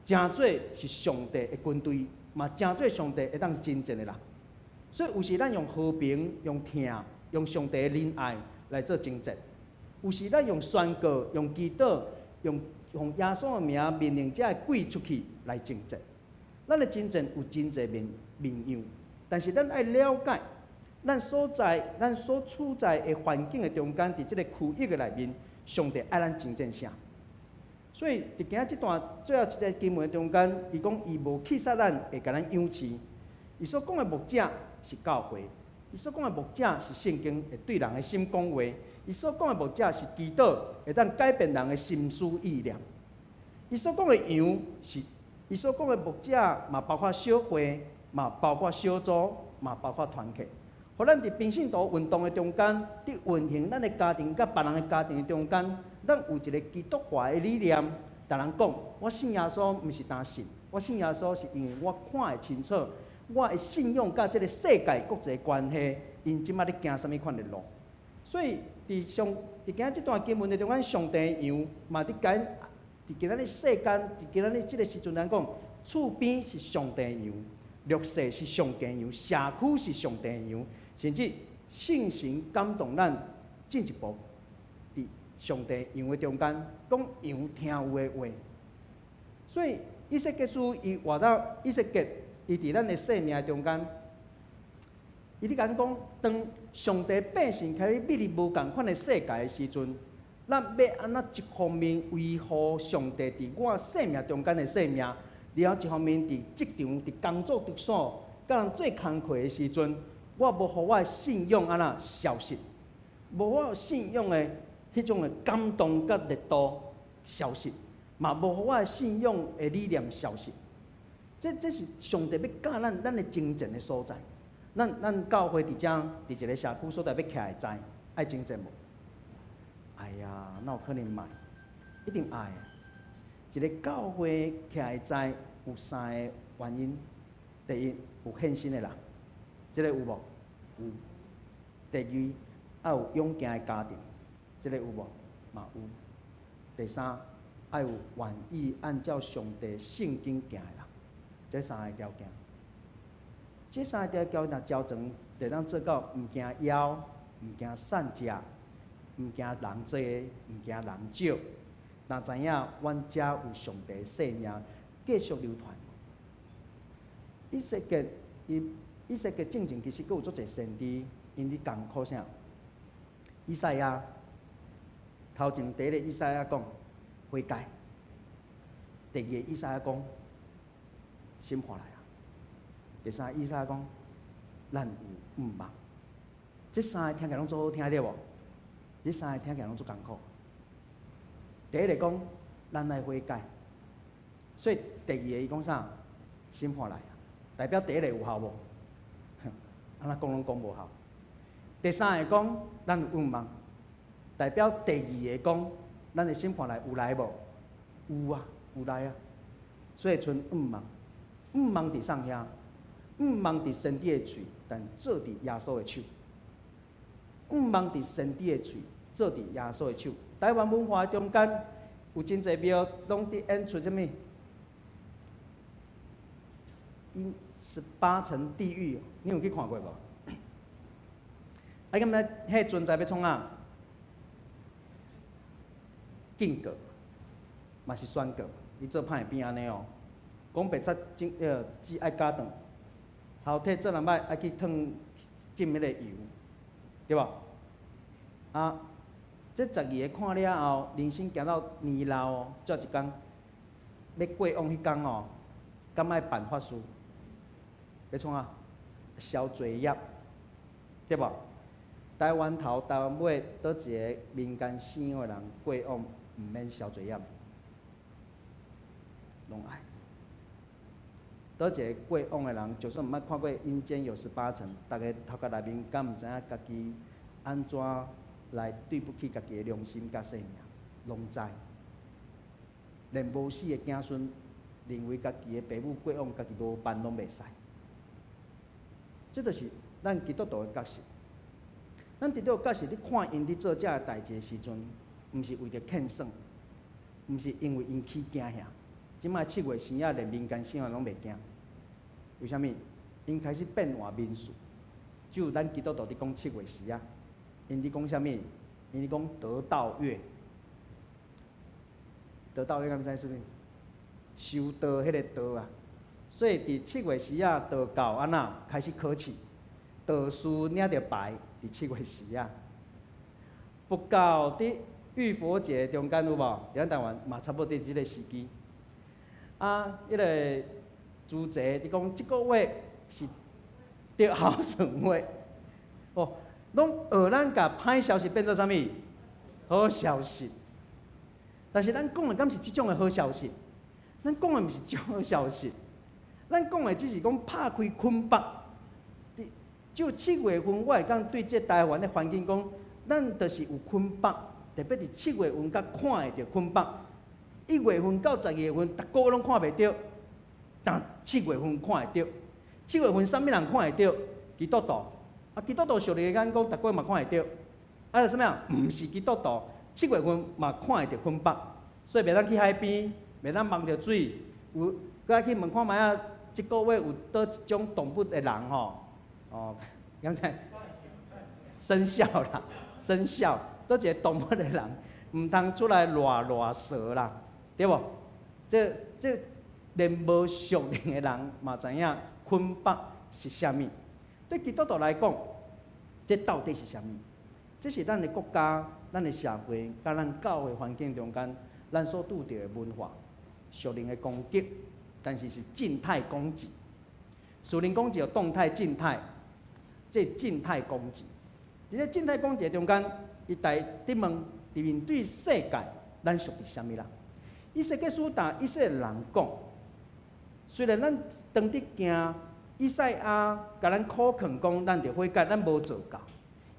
成做是上帝的軍隊，嘛成做上帝會當征戰的人。所以有時咱用和平、用疼、用上帝的仁愛來做征戰；有時咱用宣告、用祈禱、用耶穌的名命令這个鬼出去來征戰。咱的征戰有真濟面面樣，但是咱愛了解，咱所在、咱所處在的環境的中間，佇這个區域的內面，上帝愛咱征戰啥？所以佇今仔這段最後一个經文中間，伊講伊無棄殺咱，會共咱養飼。伊所講的牧者。是教會，伊所講的牧者是聖經會對人的心講話，伊所講的牧者是祈禱會當改變人的心思意念。伊所講的羊是，伊所講的牧者嘛包括小會，嘛包括小組，嘛包括團契。予咱佇平信徒運動的中間，佇運行咱的家庭佮別人的家庭的中間，咱有一个基督化的理念。逐人講，我信耶穌毋是單信，我信耶穌是因為我看會清楚，我的信仰佮這个世界國際關係，𪜶這馬咧行啥物款的路。所以，佇上佇今仔這段經文的中間，上帝的羊嘛佇講，佇今仔日世間，佇今仔日這个時陣來講，厝邊是上帝的羊，弱勢是上帝的羊，社區是上帝的羊，甚至聖神感動咱進一步，佇上帝羊的中間講羊聽有的話。所以以西結書伊活到以西結，伊佇咱的生命中間，伊咧共講，當上帝百姓開始面臨無仝款的世界的時陣，咱欲按怎一方面維護上帝佇我生命中間的生命，然後一方面佇職場、佇工作場所，佮人做工課的時陣，我無予我的信仰按怎消失，無我信仰的彼種的感動佮熱度消失，嘛無予我的信仰的理念消失。這是上帝欲教咱咱的征戰的所在。咱教會佇遮，佇一个社區所在欲徛會知，愛征戰無？哎呀，哪有可能毋愛？一定愛啊！一个教會徛會知有三个原因：第一，有獻身的人，這个有無？有。第二，愛有勇健的家庭，這个有無？嘛有。第三，愛有願意按照上帝聖經行的人，這三个條件。這三个條件若交成，就當做到毋驚枵，毋驚散食，毋驚人濟，毋驚人少。若知影阮遮有上帝生命繼續流傳。以西結伊以西結進前其實閣有足濟先知，𪜶咧艱苦啥？以賽亞頭前第一个以賽亞講悔改，第二个以賽亞講審判來啊，第三個以賽亞講咱有向望。這三个聽起來攏足好聽對無？這三个聽起來攏足艱苦。第一个講咱愛悔改，所以第二个伊講啥？審判來啊，代表第一个有效無？按怎講攏講無效。第三个講咱有向望，代表第二个講咱的審判來有來無？有啊，有來啊。所以賰向望，向望佇啥遐？向望佇先知的喙，但做佇耶穌的手。向望佇先知的喙，做佇耶穌的手。台灣文化中間有真濟廟，攏佇演出啥物？因十八層地獄，你有去看過無？啊，敢毋知彼存在欲創啥？警告，嘛是宣告，你做歹會變按呢哦。講白賊種彼个舌愛絞斷，頭體做人歹愛去燙浸彼个油，對無？啊，這十二个看了後，人生行到年老哦，才有一工欲過往彼工哦，敢愛辦法事？欲創啥？消罪業，對無？台灣頭、台灣尾，佗一个民間信仰的人過往毋免消罪業？攏愛。佗一個過往的人，就算毋捌看過陰間有十八層，逐个頭殼內面敢毋知影家己按怎來對不起家己的良心佮生命，攏知。連無死的子孫認為家己的爸母過往，家己無辦攏袂使。這就是咱基督徒的角色。咱基督徒角色，你看𪜶佇做這个代誌的時陣，毋是為著勸耍，毋是因為𪜶起驚嚇。這擺七月生仔連民間信仰攏袂驚，為啥物？𪜶開始變換民俗，只有咱基督徒佇講七月時啊，𪜶佇講啥物？𪜶佇講得道月，得道月敢知啥物？修道彼个道啊，所以佇七月時啊，道教按怎開始考試，道士領著牌佇七月時啊，佛教佇浴佛節中間有無？佇咱台灣嘛差不多佇這个時機。啊，彼个主席佇講這个月是對，孝順話。哦，攏學咱共歹消息變做啥物？好消息。但是咱講的敢是這種的好消息？咱講的毋是這種好消息。咱講的只是講拍開捆縛。就7月份，我會當對這台灣的環境講，咱就是有捆綁，特別佇七月份較看會著捆綁。1月份到12月份，逐個月攏看袂著，但七月份看會著。七月份啥物人看會著？基督徒。啊，基督徒屬靈的眼光，逐個月嘛看會著。啊，啥物啊？毋是基督徒，七月份嘛看會著捆綁，所以袂當去海邊，袂當望著水。有，閣愛去問看覓仔，這個月有佗一種動物的人吼？哦，敢知？生肖啦，生肖，佗一个動物的人，毋通出來賴賴蛇啦，對無？這連無屬靈的人嘛知影捆綁是啥物。對基督徒來講，這到底是啥物？這是咱的國家、咱的社會、佮咱教會環境中間，咱所拄著的文化、屬靈的攻擊，但是是靜態攻擊。屬靈攻擊有動態、靜態，這靜態攻擊。佇這靜態攻擊中間，伊台佇問，佇面對世界，咱屬佇啥物人？以西結書答以色列人講，雖然咱當佇行，以賽亞共咱苦勸講，咱著悔改，咱無做到。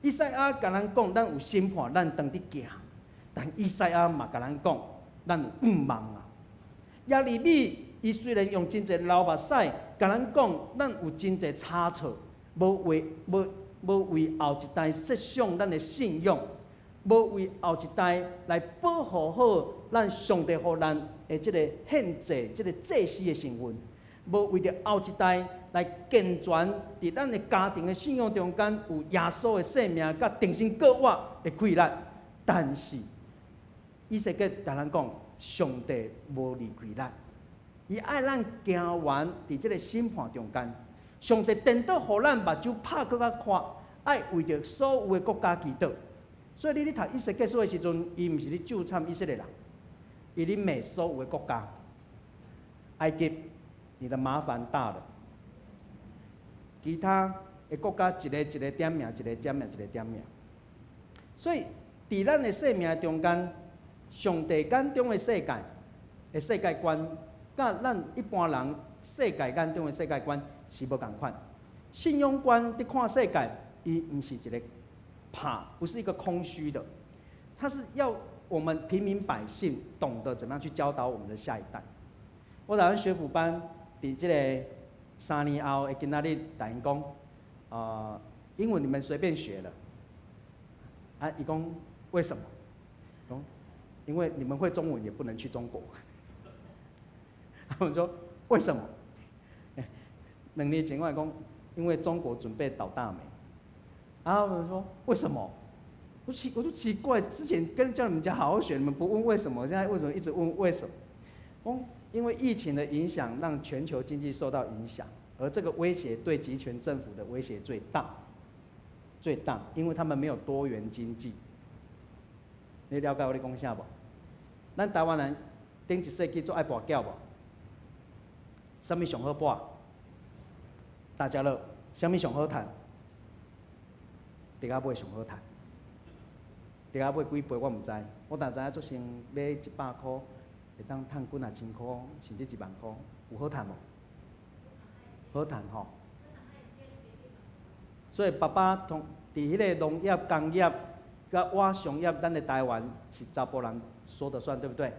以賽亞共咱講，咱有審判，咱當佇行。但以賽亞嘛共咱講，咱有盼望啊。耶利米伊雖然用真濟流目屎，共咱講，咱有真濟差錯，無為後一代設想咱的信仰，無為後一代來保護好咱上帝予咱的這個獻祭、這個祭司的身份，無為著後一代來健全佇咱的家庭的信仰中間有耶穌的生命佮重新過活的氣力。但是，以西結共咱講，上帝無離開咱，伊愛咱行完佇這個審判中間。上帝顛倒予咱目睭拍閣較寬，愛為著所有的國家祈禱。所以你咧讀以西結書的時陣，伊毋是咧咒慘以色列人，伊咧罵所有的國家。埃及，你的麻煩大了。其他的國家一個一個點名，一個點名，一個點名。所以，佇咱的生命中間，上帝眼中的世界的世界觀，佮咱一般人世界眼中的世界觀是無仝款。信仰觀佇看世界，伊毋是一個拍，不是一個空虛的，它是要我們平民百姓懂得怎麼樣去教導我們的下一代。我台灣學府班佇這個3年後的今仔日，共𪜶講，英文你們隨便學了。啊，伊講為什麼？講，因為你們會中文也不能去中國。他們說為什麼？2年前我講，因為中國準備倒大霉。啊，他們說為什麼？我就奇怪，之前跟叫你們家好好學，你們不問為什麼，現在為什麼一直問為什麼？哦，因為疫情的影響，讓全球經濟受到影響，而這個威脅對極權政府的威脅最大，最大，因為他們沒有多元經濟。你了解我咧講啥無？咱台灣人頂一世紀足愛跋筊無？啥物上好跋？大家樂，啥物上好趁？竹仔尾上好趁。竹仔尾幾倍我毋知，我但知影做先買100箍，會當趁幾若千箍，甚至1萬箍，有好趁無？好趁吼。所以爸爸同佇彼个農業、工業、佮瓦商業，咱的台灣是查埔人說的算，對不對？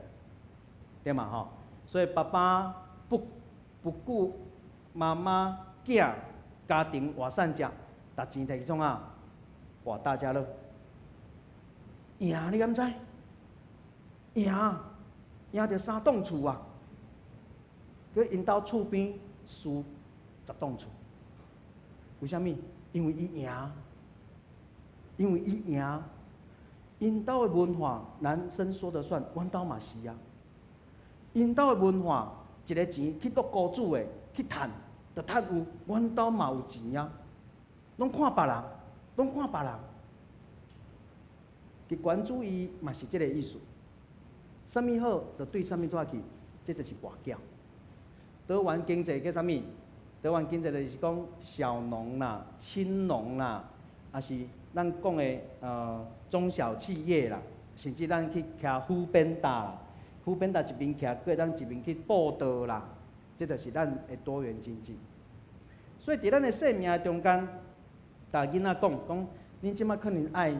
對嘛吼？所以爸爸不顧媽媽囝家庭活散食，沓錢摕去創啥？博大家樂。贏你敢知？贏，贏著三棟厝啊！閣𪜶兜厝邊輸10棟厝。為啥物？因為伊贏，因為伊贏。𪜶兜的文化，男生說的算，阮兜嘛是啊。𪜶兜的文化，一个錢去落孤注的，去趁，就趁有，阮兜嘛有錢啊。攏看別人，攏看別人。極權主義嘛是這个意思。啥物好，就對啥物蹛去，這就是跋筊。多元經濟叫啥物？多元經濟就是講小農啦、青農啦，抑是咱講的中小企業啦，甚至咱去騎 foodpanda 啦，foodpanda 一邊騎，閣會當一邊去布道啦，這就是咱的多元經濟。所以佇咱的生命中間，共囡仔講講，恁這擺可能愛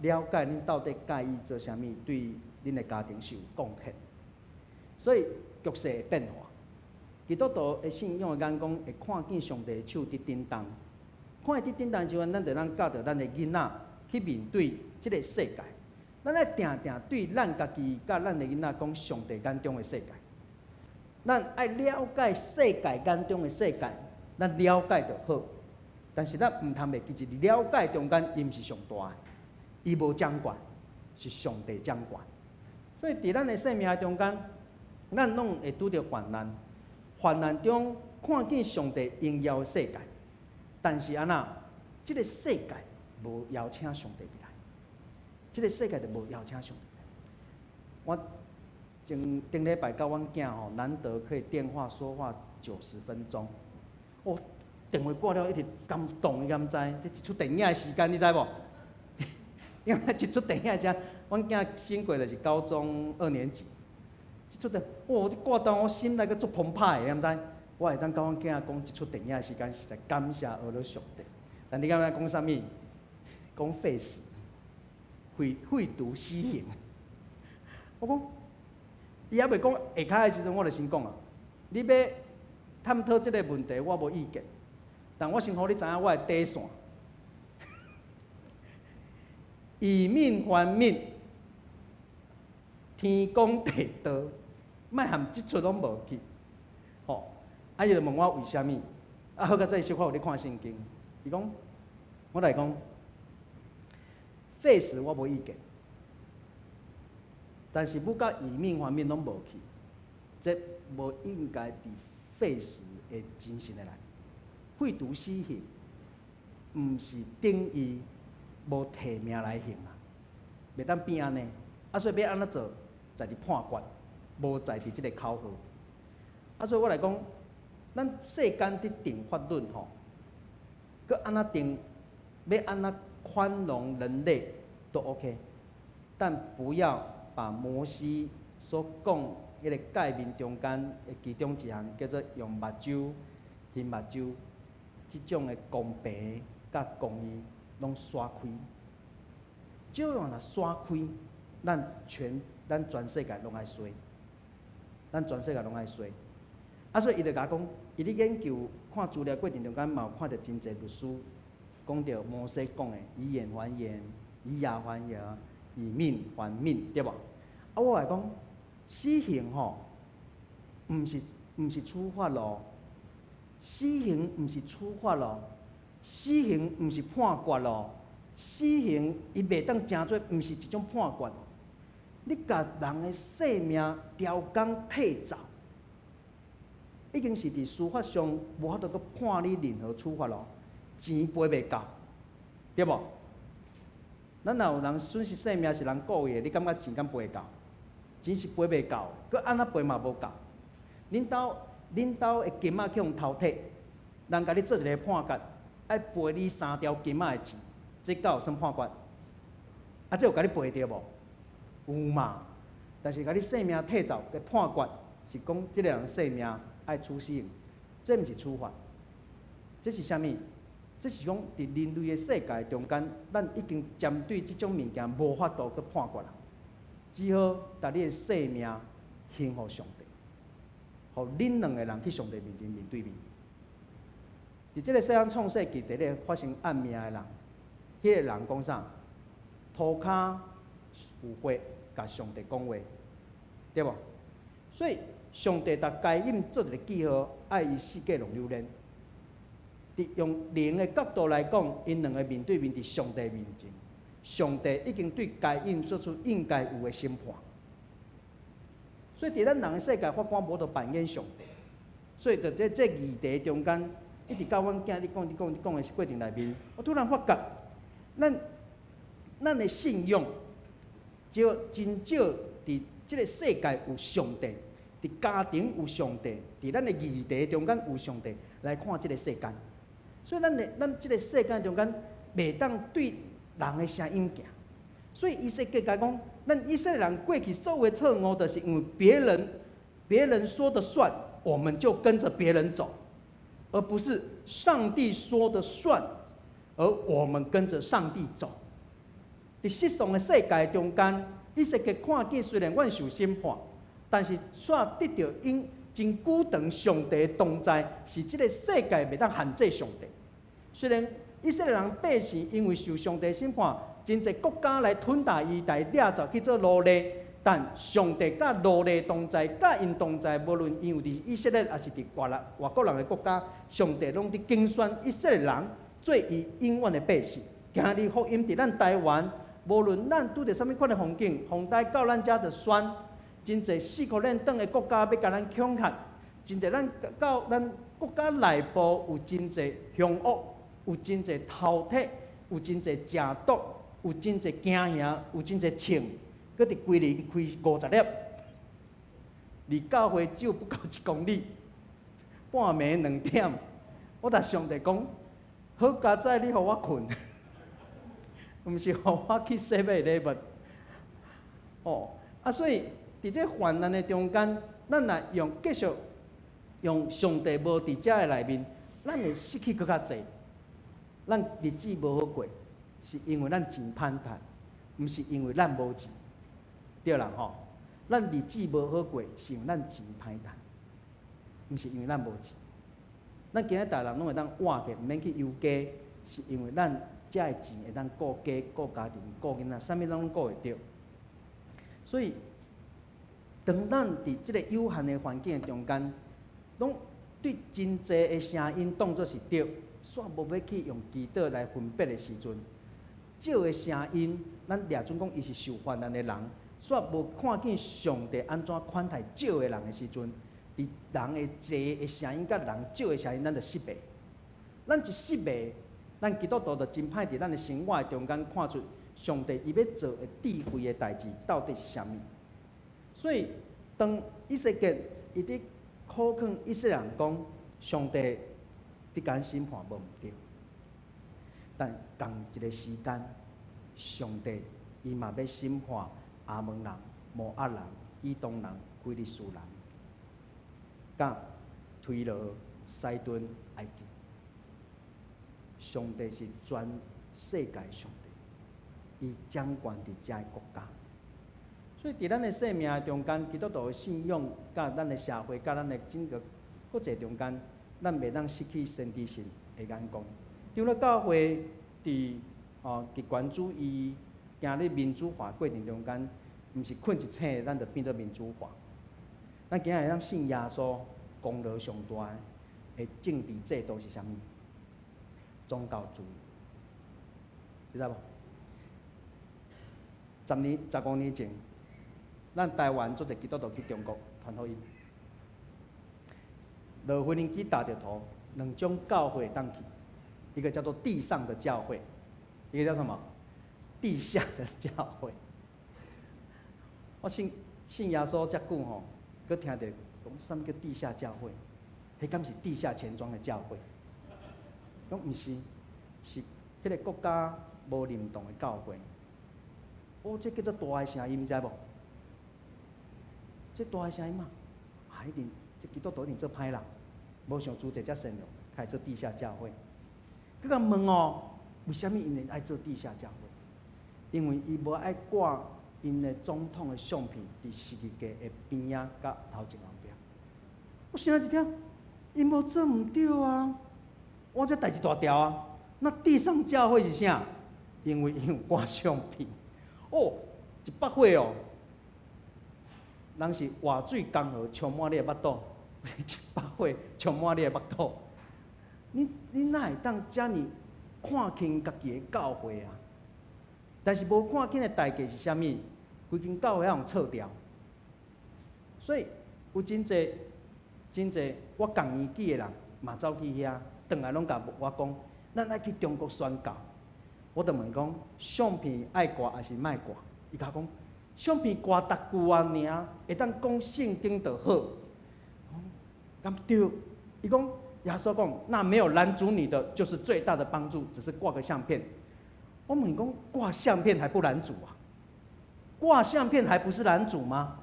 了解恁到底佮意做啥物，對恁的家庭是有貢獻。所以局勢會變化。基督徒的信仰的眼光會看見上帝的手佇震動，看伊佇震動時陣，咱就通教導咱的囡仔去面對這个世界。咱愛定定對咱家己佮咱的囡仔講上帝眼中的世界。咱愛了解世界眼中的世界，咱了解就好。但是咱毋通袂記，佇了解中間，伊毋是上大的，伊無掌權，是上帝掌權。所以佇咱的生命中間，咱攏會拄著患難，患難中看見上帝榮耀的世界。但是按怎，這个世界無邀請上帝入來，這个世界就無邀請上帝。我前頂禮拜佮阮囝吼，難得可以電話說話90分鐘，我電話掛了一直感動，你敢知？這一齣電影的時間，你知無？因為一齣電影的時間，阮囝先過就是高中二年級，這齣電，哦，這掛斷我心內閣足澎湃的，你敢知？我會當佮阮囝講一齣電影的時間，實在感謝阿羅上帝。但你敢知講啥物？講廢死，廢除死刑。我講，伊猶未講下跤的時陣，我就先講啊。你欲探討這个問題，我無意見。但我先予你知影我的底線。以命還命，天公地道，莫含這齣攏無去。吼，啊伊就問我為啥物？啊好佳哉小可有咧看聖經。伊講，我來講，廢死我無意見，但是欲到以命還命攏無去，這無應該佇廢死的精神的內。廢除死刑，毋是等於無提命來刑啊，袂當變按呢。啊，所以欲按怎做，在佇判決，無在佇這个口號。啊，所以我來講，咱世間佇定法律吼，閣按怎定，欲按怎寬容人類都 OK，但不要把摩西所講彼個誡命中間的其中一項叫做用目睭還目睭，這種的公平佮公義攏刷開。這樣若刷開，咱全世界攏愛衰，咱全世界攏愛衰。啊，所以伊就共我講，伊咧研究看資料過程中間嘛有看著真濟律師講著摩西講的以眼還眼，以牙還牙，以命還命，對無？啊，我來講，死刑吼，毋是處罰咯，死刑毋是處罰咯，死刑毋是判決咯，死刑伊袂當成做毋是一種判決。你共人的性命刁工提走，已經是佇司法上無法度閣判你任何處罰咯，錢賠袂夠，對無？咱若有人損失性命是人故意的，你感覺錢敢賠會夠？錢是賠袂夠，閣按怎賠嘛無夠。恁兜的金仔去予偷提，人共你做一个判決，愛賠你三條金仔的錢，這敢有算判決？啊，這有共你賠著無？有嘛？但是共你性命提走的判決是講，這个人性命愛處死刑，這毋是處罰，這是啥物？這是講佇人類的世界中間，咱已經針對這種物件無法度去判決啦，只好共你的性命還予上帝，予恁兩个人去上帝面前面對面。佇這个細漢創世記第一个發生暗命的人，彼個人講啥？塗跤有血，共上帝講話，對無？所以上帝共該隱做一个記號，愛伊四界攏流連。佇用靈的角度來講，𪜶兩个面對面佇上帝面前，上帝已經對該隱做出應該有的審判。所以佇咱人的世界，法官無法度扮演上帝。所以佇這議題中間，一直到阮囝咧講、咧講、咧講的過程內面，我突然發覺，咱的信仰，就真少佇這个世界有上帝，佇家庭有上帝，佇咱的議題中間有上帝來看這个世間。所以咱的咱這个世間中間，袂當對人的聲音行。所以以西結共講，咱以色列人過去所有的錯誤，就是因為別人說的算，我們就跟着別人走，而不是上帝說的算，而我們跟着上帝走。佇失喪的世界中間，以西結看見雖然阮受審判，但是煞得著𪜶真久長上帝的同在，是這个世界袂當限制上帝。雖然以色列人百姓因為受上帝審判，真濟國家來吞打伊，共伊掠走去做奴隸，但上帝佮奴隸同在，佮𪜶同在，無論𪜶有佇以色列，抑是佇外人外國人的國家，上帝攏佇揀選以色列人做伊永遠的百姓。今日福音佇咱台灣，無論咱拄著啥物款的環境，風台到咱遮就酸，真濟四箍輪轉的國家欲共咱恐嚇，真濟咱到咱國家內部有真濟兇惡，有真濟偷竊，有真濟食毒，有真濟驚嚇，有真濟銃，閣佇歸仁開50粒，離教會只有不到1公里，半暝2點，我共上帝講，好佳哉，你予我睏，毋是予我去洗買禮物。哦，啊，所以佇這患難的中間，咱若用繼續用上帝無佇遮的內面，咱會失去閣較濟。咱日子無好過，是因為咱錢歹趁，毋是因為咱無錢，對啦吼。咱日子無好過，是因為咱錢歹趁，毋是因為咱無錢。咱今日逐人攏會當活著，毋免去憂家，是因為咱遮的錢會當顧家、顧家庭、顧囡仔，啥物攏顧會著。所以，當咱佇這个有限的環境中間，攏對真濟的聲音當作是對，煞無欲去用祈禱來分別的時陣，少的聲音，咱掠準講伊是受患難的人，煞無看見上帝按怎款待少的人的時陣，佇人的濟的聲音佮人少的聲音，咱就識別。咱一識別，咱基督徒就真歹佇咱的生活中間看出上帝伊欲做的智慧的代誌到底是啥物。所以，當以西結伊佇苦勸以色列人講，上帝佇共審判無毋對，但仝一个時間，上帝伊嘛欲審判亞捫人、摩押人、以東人、非利士人，佮推羅、西頓、埃及。上帝是全世界上帝，伊掌權佇遮个國家。所以佇咱的生命中間，基督徒的信仰，佮咱的社會，佮咱的整個國際中間，咱袂當失去先知性的眼光。除了教會佇極權主義行咧民主化過程中間，毋是睏一醒，咱就變做民主化。咱今仔日會當信耶穌，功勞上大的政治制度是啥物？宗教自由，你知無？10年、15年前，咱台灣足濟基督徒去中國傳福音，落飛輪機踏著土，兩種教會當去，一個叫做地上的教會，一個叫什麼？地下的教會。我信信耶穌遮久吼，閣聽著講啥物叫地下教會？彼敢是地下錢莊的教會？講毋是，是彼個國家無認同的教會。哦，這叫做大的聲音，知無？這大的聲音嘛，啊，一定這基督徒一定做歹人，無像主這遮善良，開做地下教會。閣共問哦，為啥物𪜶會愛做地下教會？因為伊無愛掛𪜶的總統的相片佇十字架的邊仔佮頭前後壁。我心內一聽，𪜶無做毋對啊！我這代誌大條啊！那地上教會是啥？因為𪜶有掛相片。哦，一百歲哦，人是活水江河充滿你的腹肚，一百歲充滿你的腹肚。你哪會當遮爾看輕家己的教會啊？但是無看輕的代價是啥物？規間教會予人撤掉。所以有真濟真濟我仝年紀的人嘛走去遐，轉來攏共我講，咱愛去中國宣教。我就問講，相片愛掛抑是莫掛？伊共我講，相片掛逐句啊爾，會當講聖經就好。敢對？伊講耶穌講，那沒有攔阻你的，就是最大的幫助，只是掛個相片。我問講掛相片還不攔阻啊？掛相片還不是攔阻嗎？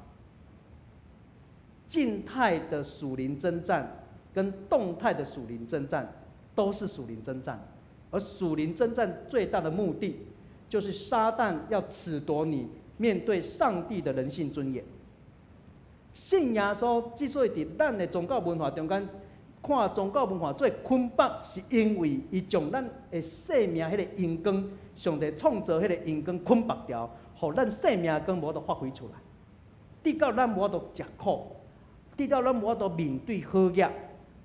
靜態的屬靈征戰跟動態的屬靈征戰都是屬靈征戰，而屬靈征戰最大的目的，就是撒旦要褫奪你面對上帝的人性尊嚴。信耶穌之所以佇咱的宗教文化中間看宗教文化做捆綁，是因為伊將咱的生命彼個榮光，上帝創造彼個榮光捆綁掉，予咱生命光無法度發揮出來，直到咱無法度食苦，直到咱無法度面對好額。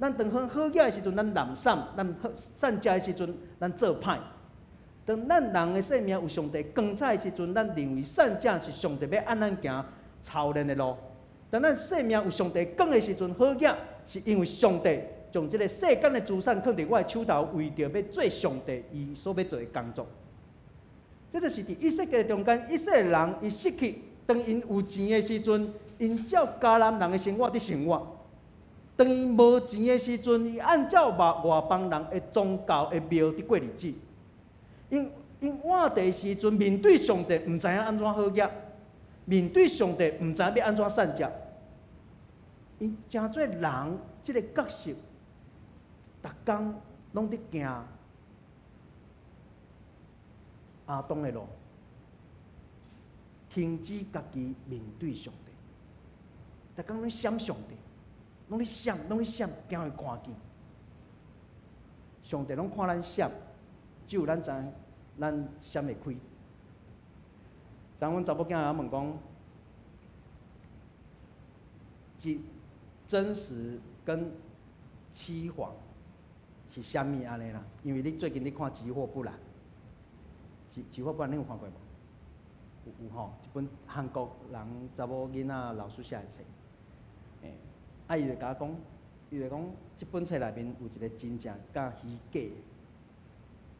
咱當好好額的時陣，咱懶散；咱好善食的時陣，咱做歹。當咱人的生命有上帝光彩的時陣，咱認為善者是上帝欲按咱行操練的路。當咱生命有上帝光的時陣，好額是因為上帝將這个世間的資產囥佇我的手頭，為著欲做上帝伊所欲做的工作。這就是佇以色列中間，以色列人伊失去，當𪜶有錢的時陣，𪜶照迦南人的生活佇生活；當𪜶無錢的時陣，伊按照外外邦人的宗教的廟佇過日子。𪜶活的時陣，面對上帝，毋知影按怎好額；面對上帝，毋知影欲按怎善食。𪜶成做人這个角色，逐工攏佇行亞當的路，停止家己面對上帝，逐工攏閃上帝，攏咧閃，攏咧閃，驚伊看見。上帝攏看咱閃，只有咱知咱閃會開。昨阮查某囝仔問講，真真實跟欺謊是啥物按呢啦？因為你最近咧看《急禍不難》，急禍不難，你有看過無？有有吼，一本韓國人查某囡仔老師寫的冊。欸，啊，伊就共我講，伊就講，這本冊內面有一個真正佮虛假的。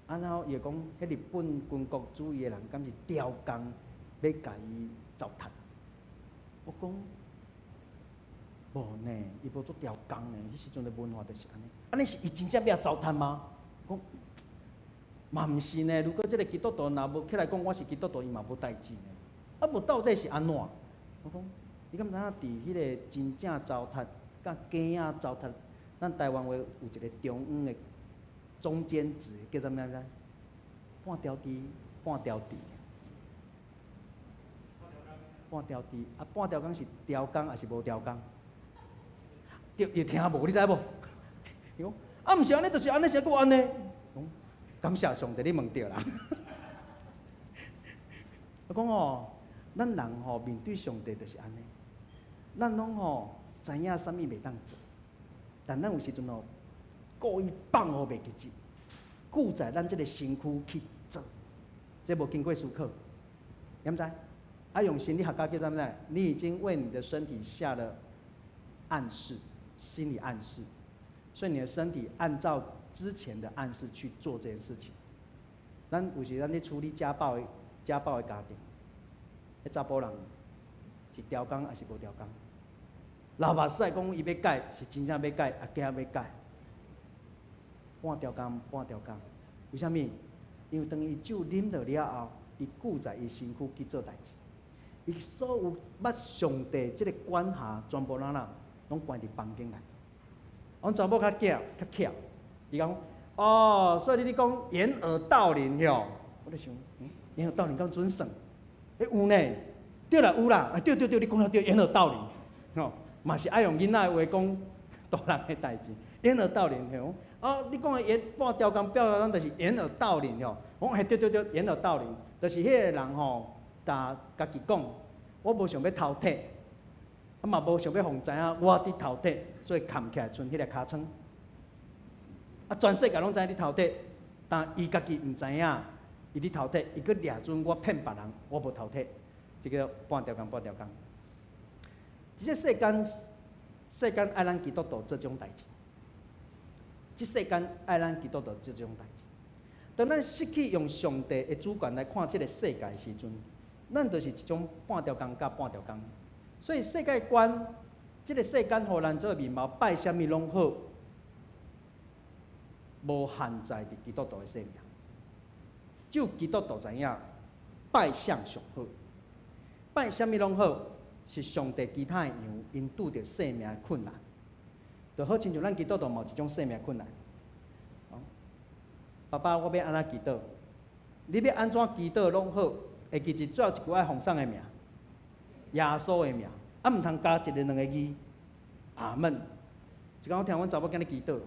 啊，然後伊就講，彼日本軍國主義的人敢是刁工欲共伊糟蹋？我講，無呢，伊無做刁工呢，彼時陣的文化就是按呢。按呢是伊真正欲糟蹋嗎？講嘛毋是呢。如果這个基督徒若無起來講我是基督徒，伊嘛無代誌呢。啊，無到底是按怎？我講，你敢知影佇彼个真正糟蹋佮假仔糟蹋，咱台灣話有一个中央的中間值，叫啥物仔？半條豬，半條豬。半條豬，啊，半條工是刁工抑是無刁工？對，伊聽無，你知無？伊講，啊，毋是按呢，就是按呢，啥閣按呢？講，感謝上帝，你問著啦。我講哦，咱人吼面對上帝就是按呢，咱攏吼知影啥物袂當做，但咱有時陣吼故意放予袂記得，固在咱這个身軀去做，這無經過思考，敢知？啊，用心理學家叫啥物？你已經為你的身體下了暗示，心理暗示，所以你的身體按照之前的暗示去做這件事情。咱有時咱咧處理家暴的家庭，彼查埔人是刁工抑是無刁工？流目屎講伊欲改，是真正欲改，抑假欲改？半刁工，半刁工。為啥物？因為當伊酒啉落了後，伊固在伊身軀去做代誌。伊所有捌上帝這个管轄，全部攏哪攏關佇房間內。阮查某較巧，較巧，伊講哦，所以你咧講掩耳盜鈴吼，我咧想，掩耳盜鈴敢準算？欸，有呢，對啦，有啦，啊對對對，你講得對，掩耳盜鈴，吼，嘛是愛用囡仔的話講大人的代誌，掩耳盜鈴吼。哦，你講的掩半刁工，半刁工就是掩耳盜鈴吼。我講嘿，對對對，掩耳盜鈴，就是彼個人吼，逐家己講，我無想欲偷摕，啊嘛無想欲予人知影我佇偷摕，所以崁起來賰彼个尻川。啊，全世界攏知影你偷摕，但伊家己毋知影，伊佇偷摕，伊閣掠準我騙別人，我無偷摕，這个半刁工半刁工。這個世間，世間愛咱基督徒做這種代誌。這世間愛咱基督徒做這種代誌。當咱失去用上帝的主權來看這个世界的時陣，咱就是一種半條工佮半條工，所以世界觀，這個世間予咱做面貌，拜啥物攏好，無限在佇基督徒的生命。只有基督徒知影，拜像上好，拜啥物攏好，是上帝其他的羊𪜶拄著生命的困難，就好親像咱基督徒嘛有一種生命困難。爸爸，我欲按怎祈禱？你欲按怎祈禱攏好，會記住最後一句愛奉啥的名？耶穌的名，啊，毋通加一個兩個字。阿門。一工我聽阮查某囝咧祈禱，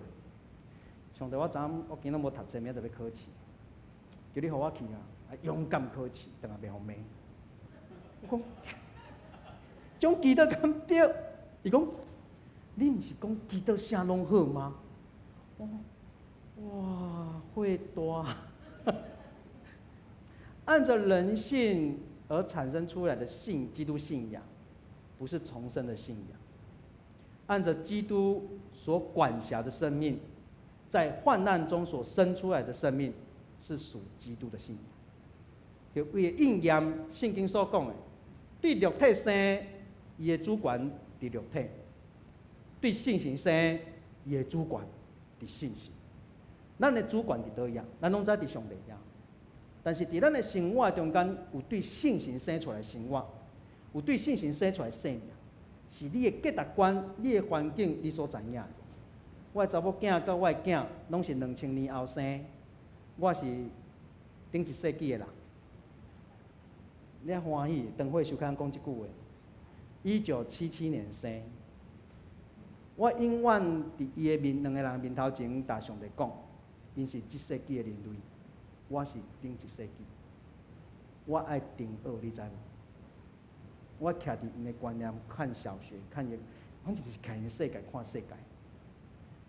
上帝，我昨昏我今仔無讀冊，明仔載欲考試，求你予我去啊！勇敢考試，轉來袂予罵。我講，這種祈禱敢對？伊講，你毋是講祈禱啥攏好嗎？哇，會大。按照人性而產生出來的信基督信仰，不是重生的信仰。按照基督所管轄的生命，在患難中所生出來的生命，是屬基督的信仰。就為了應驗聖經所講的，對肉體生，伊的主權佇肉體；對聖神生，伊的主權佇聖神。咱的主權佇佗位？咱攏知佇上帝遐。但是佇咱的生活中間，有對聖神生出來的生活，有對聖神生出來的生命，是你的價值觀、你的環境，你所知影的。我的查某囝佮我的囝，攏是2000年後生，我是頂一世紀的人。你較歡喜，當會收看講這句話。1977年生，我永遠佇伊的面，兩個人面頭前，共上帝講，𪜶是這世紀的人類，我是頂一世紀。我愛定學，你知無？我徛佇𪜶的觀念看小學，看伊，反正就是徛𪜶世界看世界。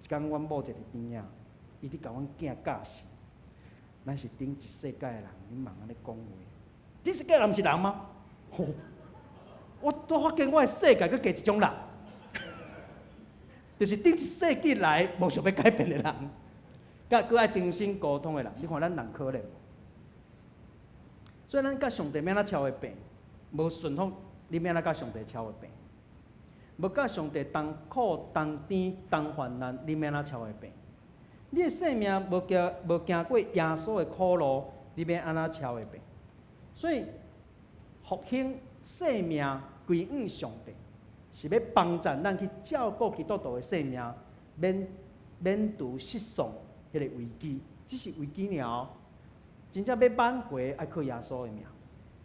一工阮某坐佇邊仔，伊佇共阮囝教示，咱是頂一世界的人，你茫按呢講話？頂世界人毋是人嗎？吼！我拄發現我的世界閣加一種人，就是頂一世紀來無想欲改變的人，佮閣愛重新溝通的人。你看咱人可憐無？所以咱佮上帝欲按怎撨會平？無順服，你欲按怎佮上帝撨會平？無佮上帝同苦同甜同患難，你欲按怎撨會平？你的生命無行過耶穌的苦路，你欲按怎撨會平？所以復興生命歸向上帝，是欲幫助咱去照顧基督徒的生命，免除失喪彼個危機，只是危機爾哦。真正欲挽回，愛靠耶穌的名。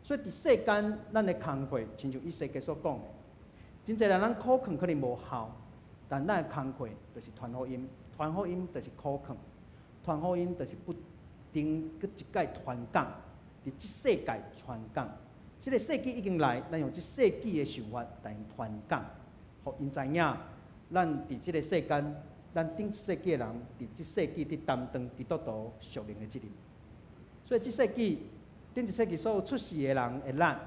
所以佇世間，咱的工課，親像以西結所講的，真濟人咱苦勸可能無效，但咱的工課就是傳福音，傳福音就是苦勸，傳福音就是不停閣一擺傳講，佇這世界傳講。這個世紀已經來，咱用這世紀的想法來傳講，予𪜶知影，咱佇這個世間，咱頂一世紀的人，佇這世紀佇擔當基督徒屬靈的責任。所以這世紀，頂一世紀所有出世的人的咱，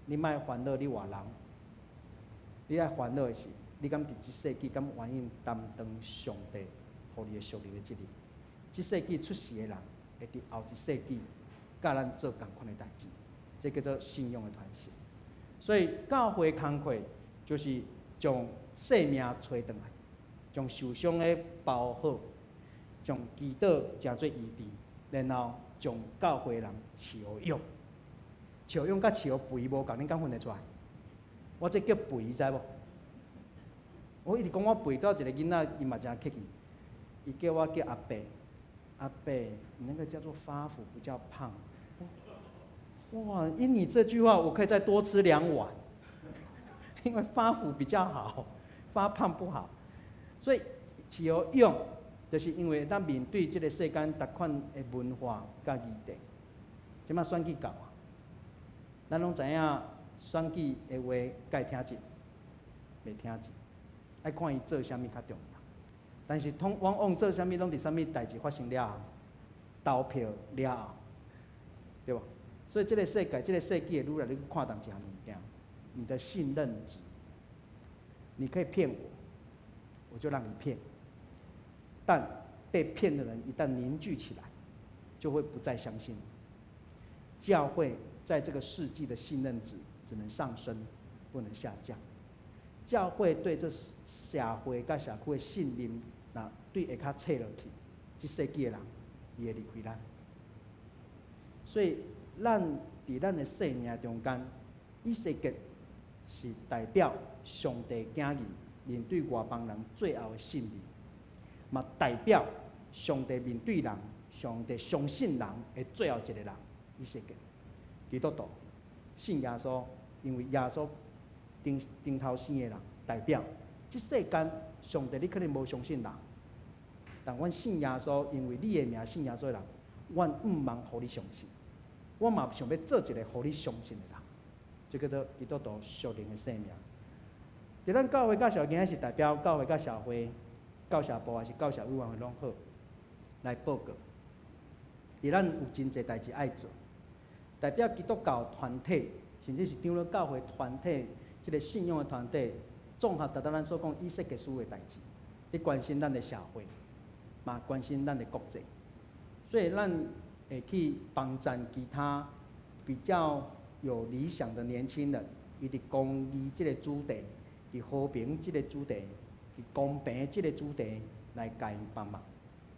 你莫煩惱你活人，你愛煩惱的是，你敢佇這世紀敢願意擔當上帝予你的屬靈的責任？這世紀出世的人，會佇後一世紀，佮咱做仝款的代誌，這叫做信仰的傳承。所以教會工課就是將生命揣轉來，將受傷的包好，將祈禱成做醫治，然後將教會人飼養。飼養佮飼肥無仝，恁敢分得出來？我這叫肥，知無？我一直講我肥，到一個囡仔，伊嘛誠客氣，伊叫我叫阿伯，阿伯，你那個叫做發福，不叫胖。哇！因你這句話，我可以再多吃兩碗，因為發福比較好，發胖不好。所以飼養，就是因為當面對這個世間逐款的文化佮議題，這馬選舉到啊，咱攏知影選舉的話，該聽進，袂聽進，愛看伊做啥物較重要。但是通往往做啥物攏佇啥物代誌發生了後，投票了後，對無？所以這個世界、這個世紀會愈來愈看重一項物件，你的信任值。你可以騙我，我就讓你騙。但被騙的人一旦凝聚起來，就會不再相信。教會在這個世紀的信任值只能上升，不能下降。教會對這社會佮社區的信任，若對下跤切落去，這世紀的人，伊會離開咱。所以，咱佇咱的生命中間，以西結是代表上帝囝兒面對外邦人最後的信任，嘛代表上帝面對人、上帝相信人的最後一個人，以西結。基督徒信耶穌，因為耶穌頂頂頭生的人，代表這世間上帝你可能無相信人，但阮信耶穌，因為你的名信耶穌的人，阮毋茫予你傷心，我嘛想欲做一個予你傷心的人，這叫做基督徒屬靈的生命。佇咱教會佮社會，今仔是代表教會佮社會、教社部還是教社委員會攏好來報告。佇咱有真濟代誌愛做，代表基督教團體，甚至是長老教會團體，這個信仰的團體，綜合達到咱所講以西結書的代誌，咧關心咱的社會，嘛關心咱的國際，所以咱會去幫贊其他比較有理想的年輕人，伊佇公義這個主題，佇和平這個主題，佇公平這個主題來共𪜶幫忙。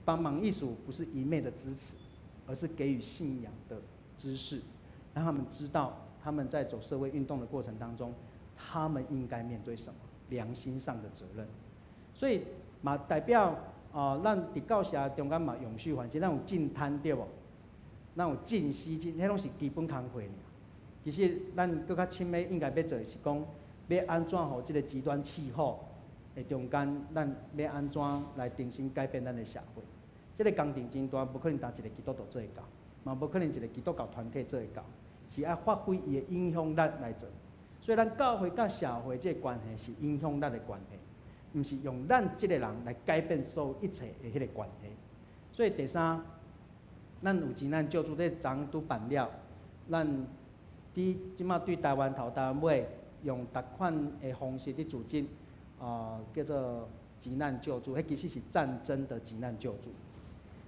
幫忙意思不是一昧的支持，而是給予信仰的知識，讓他們知道他們在走社會運動的過程當中，他們應該面對什麼良心上的責任。所以嘛，代表啊，咱佇教社中間嘛，永續環境，咱有淨灘對無？咱有淨溪淨，彼攏是基本工課爾。其實咱閣較深的應該欲做的是講，欲按怎予這個極端氣候的中間，咱欲按怎來重新改變咱的社會？這個工程真大，無可能單一個基督徒做會到，嘛無可能一個基督教團體做會到，是愛發揮伊的影響力來做。所以咱教會佮社會這個關係是影響力的關係，毋是用咱這個人來改變所有一切的彼個關係。所以第三，咱有錢咱救助這昨拄辦了，咱佇這馬對台灣頭、台灣尾，用逐款的方式佇組織，叫做急難救助，彼其實是戰爭的急難救助。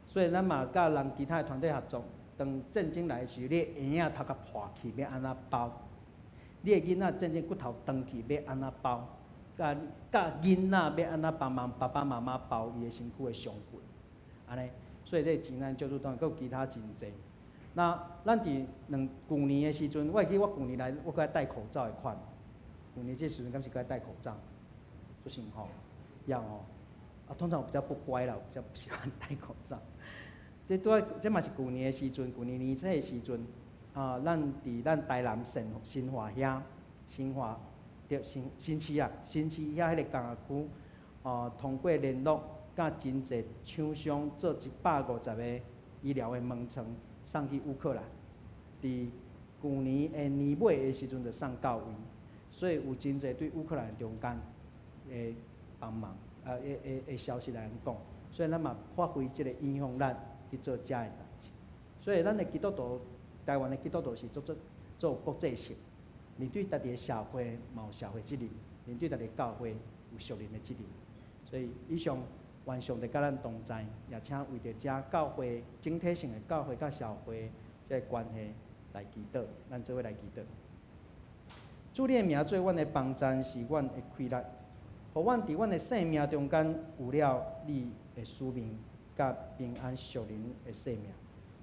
所以咱嘛佮人其他的團隊合作，當戰爭來的時，你的嬰仔頭殼破去欲按怎包？你的囡仔戰爭骨頭斷去欲按怎包？佮佮囡仔欲按怎幫忙爸爸媽媽包伊的身軀的傷痕？按呢，所以這個急難救助當然閣有其他真濟。那咱佇兩舊年的時陣，我會記我舊年來，我閣愛戴口罩的款。舊年這時陣敢是閣愛戴口罩，足辛苦，要吼。啊，通常我比較不乖啦，我比較不喜歡戴口罩。這拄仔這嘛是舊年的時陣，舊年年初的時陣，啊，咱佇咱台南新新華遐，新華對新新市啊，新市遐彼個工業區，啊，通過聯絡佮真濟廠商做150個醫療的門床送去烏克蘭。佇舊年的年尾的時陣就送到位，所以有真濟對烏克蘭中間的幫忙，啊，的的的消息來講，所以咱嘛發揮這個影響力去做遮的代誌。所以咱的基督徒，台灣的基督徒是做做做國際性，面對家己的社會嘛有社會責任，面對家己的教會有屬靈的責任。所以以上願上帝佮咱同在，也請為著遮教會整體性的教會佮社會這個關係來祈禱，咱做伙來祈禱。主你的名做阮的幫贊，是阮的氣力，予阮佇阮的生命中間有了你的使命，佮平安屬靈的生命，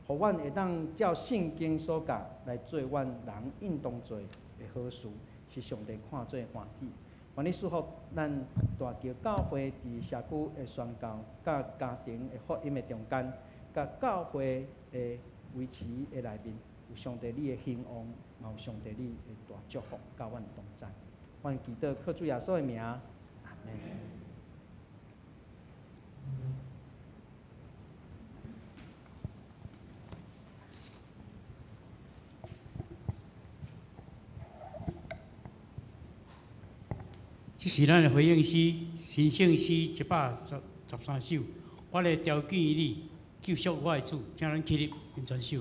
予阮會當照聖經所教來做阮人應當做的好事，是上帝看做歡喜。願你賜福咱大橋教會佇社區的宣教，佮家庭的福音的中間，佮教會的維持的內面，有上帝你的興旺，嘛有上帝你的大祝福，佮阮同在。阮祈禱靠主耶穌的名，阿們。這是咱的回應詩，神聖詩113首。我來朝見你，救贖我的主，請咱起立，念全首。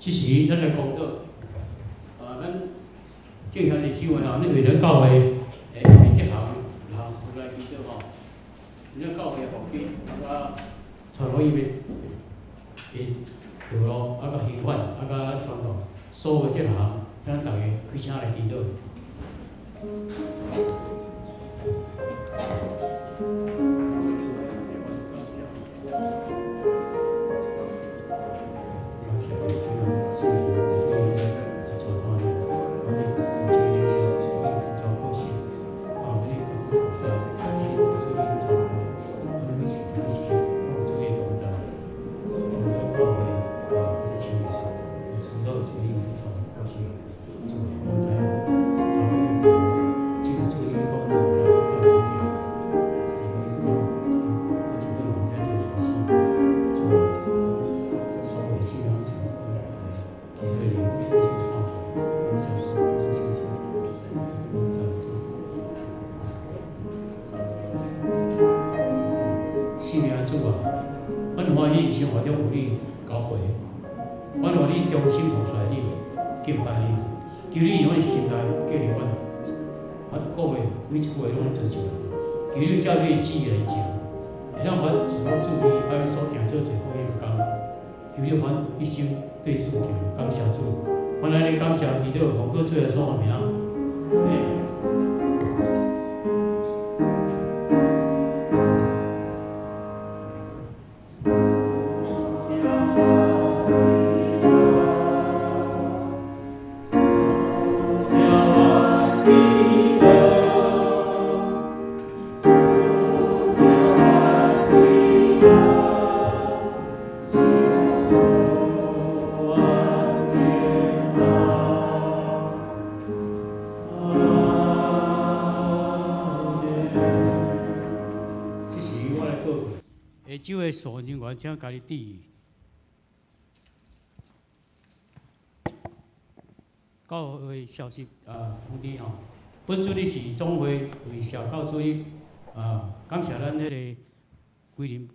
这时，咱来讲到，咱正兄弟姊妹吼，咱为咱教会为这项项事来祈祷吼。咱教会的奉献，啊，传福音的道路，啊，佮行款，啊，佮宣传，所有这项，咱逐家开声来祈祷。阮予你忠心服侍你，敬拜你，求你用阮心内激励阮，阮讲的每一句话拢做出来。求你照你的旨意来行，会当阮自我注意，甲你所行做一福音的工。求你阮一生对主行，感谢主。阮来咧感谢祈祷，奉靠主耶稣的名。下昼的所人员，请家己注意。教会消息啊，通知吼。本主日是总会为社教主日啊，感谢咱彼个桂林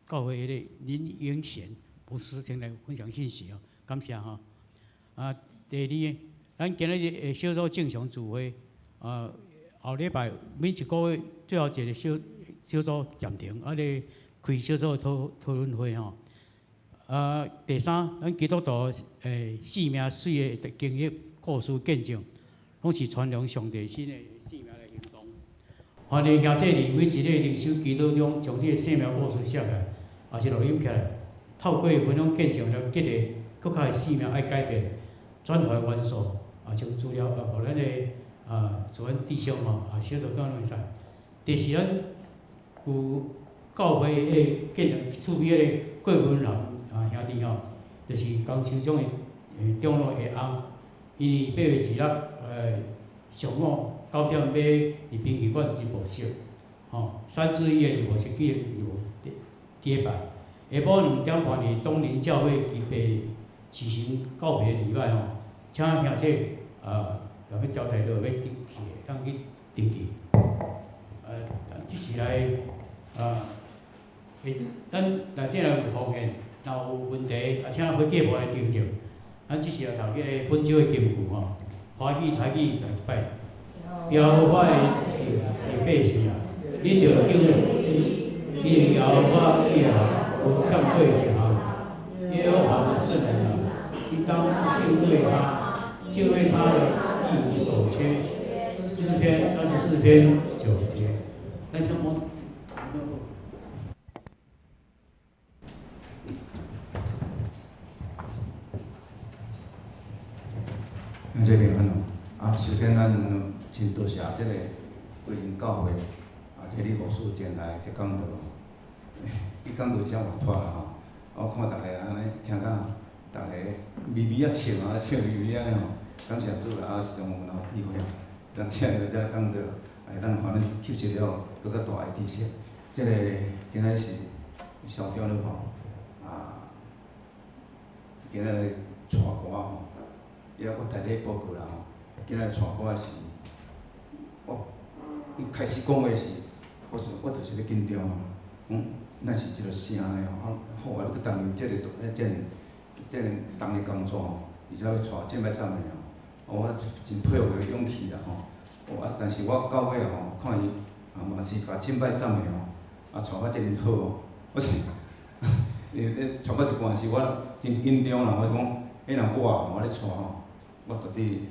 教会彼个林英贤牧师先来分享信息哦，感谢吼。啊，第二，咱今日的小组正常聚会啊，后礼拜每一个月最后一个小组暂停，啊咧开小组讨论会吼。啊，第三，咱基督徒生命水的经历、故事见证，拢是传扬上帝新的生命来行动。欢迎兄弟伫每一个灵修祈祷中，将你的生命故事写起来，也是录音起来，透过分享见证来激励阁较的生命爱改变、转化元素，啊，将资料啊，予咱的啊，主任弟兄吼，啊，小组长拢会使。第四，咱有教会彼个建立厝边彼个郭文南啊兄弟吼，就是江秋长的长老的翁，伊伫8月2日上午9点欲伫殡仪馆入墓室，吼，3之1的入墓式纪念入礼拜，下晡2点半伫东林教会预备举行告别礼拜吼，请兄弟啊，若欲招待到欲登记的，通去登记。这是来啊，咱内底若有奉献，若有问题，啊，请回计划来订正。咱这是来读彼个本周的金句吼，华语、台语来一摆。耶和华的百姓啊，恁著敬畏，因为耶和华以后无欠过一项。耶和华的圣人啊，你当敬畏他，敬畏他的一无所缺。诗篇34篇9节。来，请问。兄弟平安哦！啊，首先咱真多谢这个贵人教会，啊，这李牧师前来这讲道，伊讲道真活泼啦吼！我看逐个按呢听甲，逐个微微仔笑啊，笑微微按呢吼，感谢主啦！啊，是让有机会，咱请伊来遮讲道，会当予咱吸收了阁较大的知识。这个今仔是校长了吼，啊，今仔来带歌吼。伊我代替报告啦吼，今仔带歌的是，我一开始讲话时，我想我就是咧紧张啊，讲咱是一个声咧吼，啊好啊，阁担任这个这个这个重的工作吼，而且欲带敬拜赞美吼，我真佩服伊勇气啦吼，啊但是我到尾吼，看伊啊嘛是共敬拜赞美吼，啊带甲遮尔好哦，我是，伊咧带到一半时，我真紧张啦，我讲，彼若我我咧带吼。我到底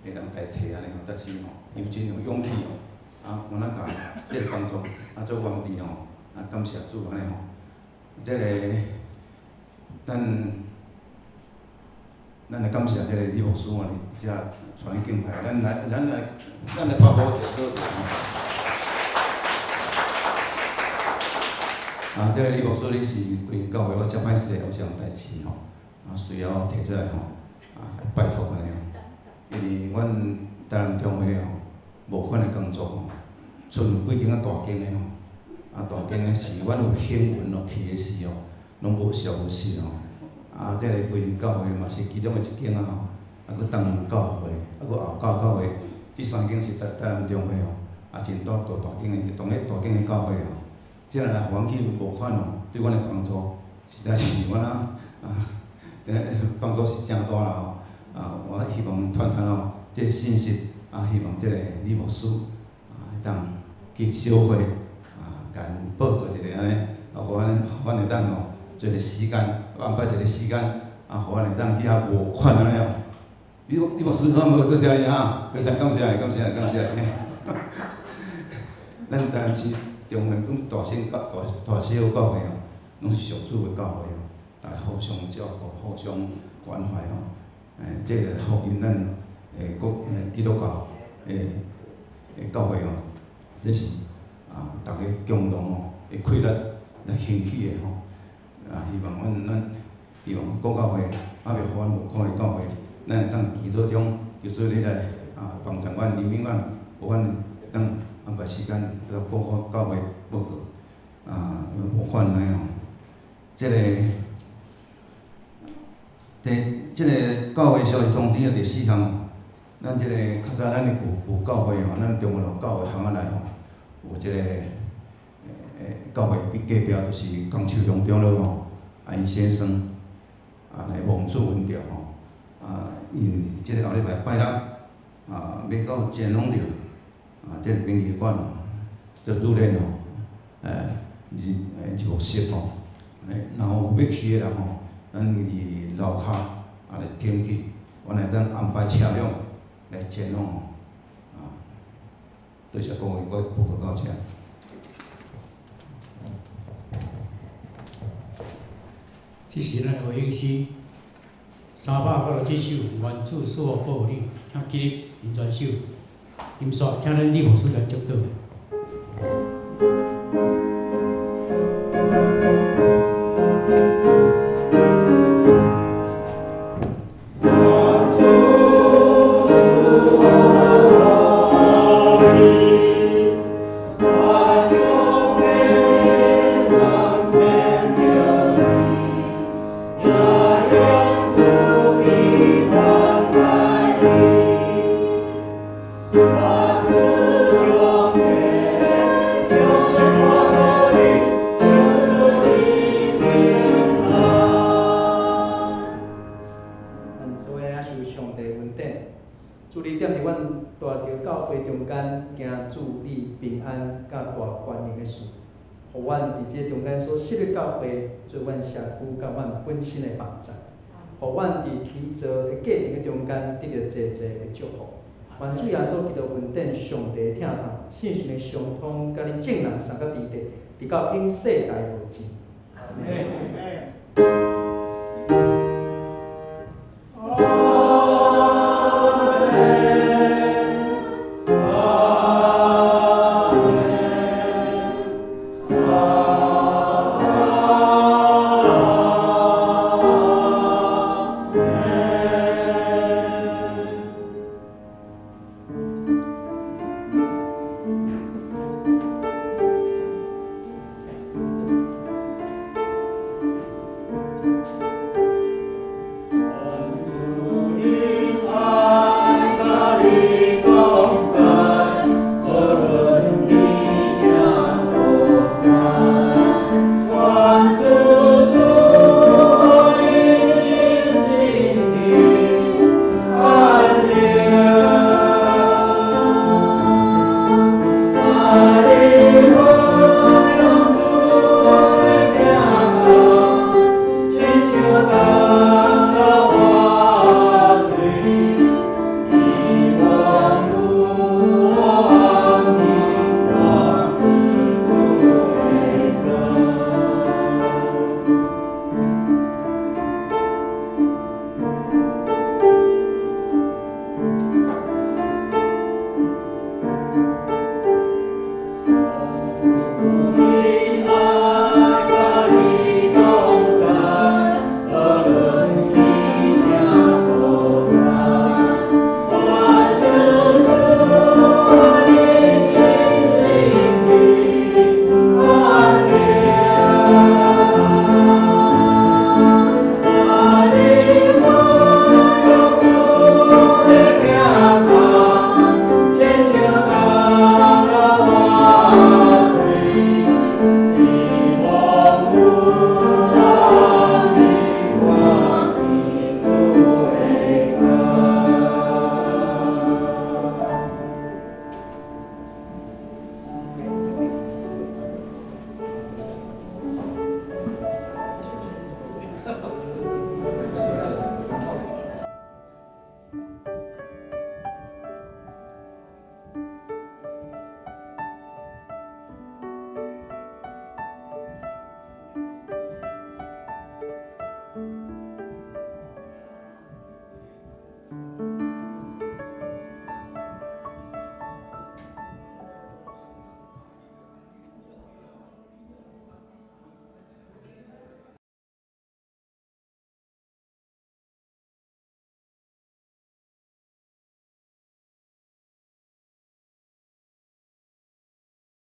会当代替按呢吼，但是吼，伊真有勇气吼，啊，有哪共这个工作啊做完美吼，啊，感谢主按呢吼。这个，咱来感谢这个李牧师吼，伫遮带咱敬拜，咱来拍鼓就好。啊，这个李牧师你是贵教会，我真歹势有啥代志吼，啊，需要提出来吼。啊，拜托按呢吼，因为阮台南中会吼，无款的工作吼，賰有几间仔大间的吼，啊大间的是阮有幸运落去的时吼，拢无消无息吼。啊，这个归仁教会嘛是其中的一间啊吼，啊阁东门教会，啊阁后教教会，这三间是台南中会吼，啊真大大大间的，当咧大间的教会吼，这若来予阮去募款吼，对阮的帮助实在。實在是我啊，這幫助是誠大啦吼。啊，我希望傳傳吼，這個信息啊，希望這個李牧師啊，會當去小會啊，共𪜶報告一下按呢，啊，予阮予阮會當吼，一個時間安排一個時間，啊，予阮會當去遐募款按呢哦。李牧師好無？多謝你哈，多謝感謝感謝感謝。咱台南市中會講大小教大大小教會哦，攏是屬主的教會哦，大家互相照顧、互相關懷吼。這個福音咱國基督教的教會哦，這是啊，逐家共同哦，會開力來興起的吼。啊，希望阮咱希望國教會猶未予阮募款的教會，咱會當祈禱中求主你來啊幫助阮、憐憫阮，予阮會當安排時間到國教會報告啊募款按呢吼。這個第這個教會消息通知的第四項，咱這個較早咱的舊舊教會吼，咱中華路教會巷仔內吼，有這個教會隔壁就是江秋龍長老吼，啊𪜶先生啊來王主文調吼，啊因為這個後禮拜拜六啊欲到前往著啊這個殯儀館吼，做入殮吼，入入室吼，若有欲去的人吼，咱佇樓跤啊來登記，阮會當安排車輛來前往吼，啊，多謝各位，我報告到這。這是咱的回應詩397首，願主賜福保護你，請起立，念全首，音煞，請咱李牧師來祝禱。主你踮佇阮大橋教會中間，行主你平安佮大權能的事，予阮佇這中間所設的教會，做阮社區佮阮本身的幫助，予阮佇起造的過程的中間得著濟濟的祝福。願主耶穌基督恩典、上帝的疼痛、聖神的相通，佮恁眾人三個佇地，直到永世代無盡。阿門。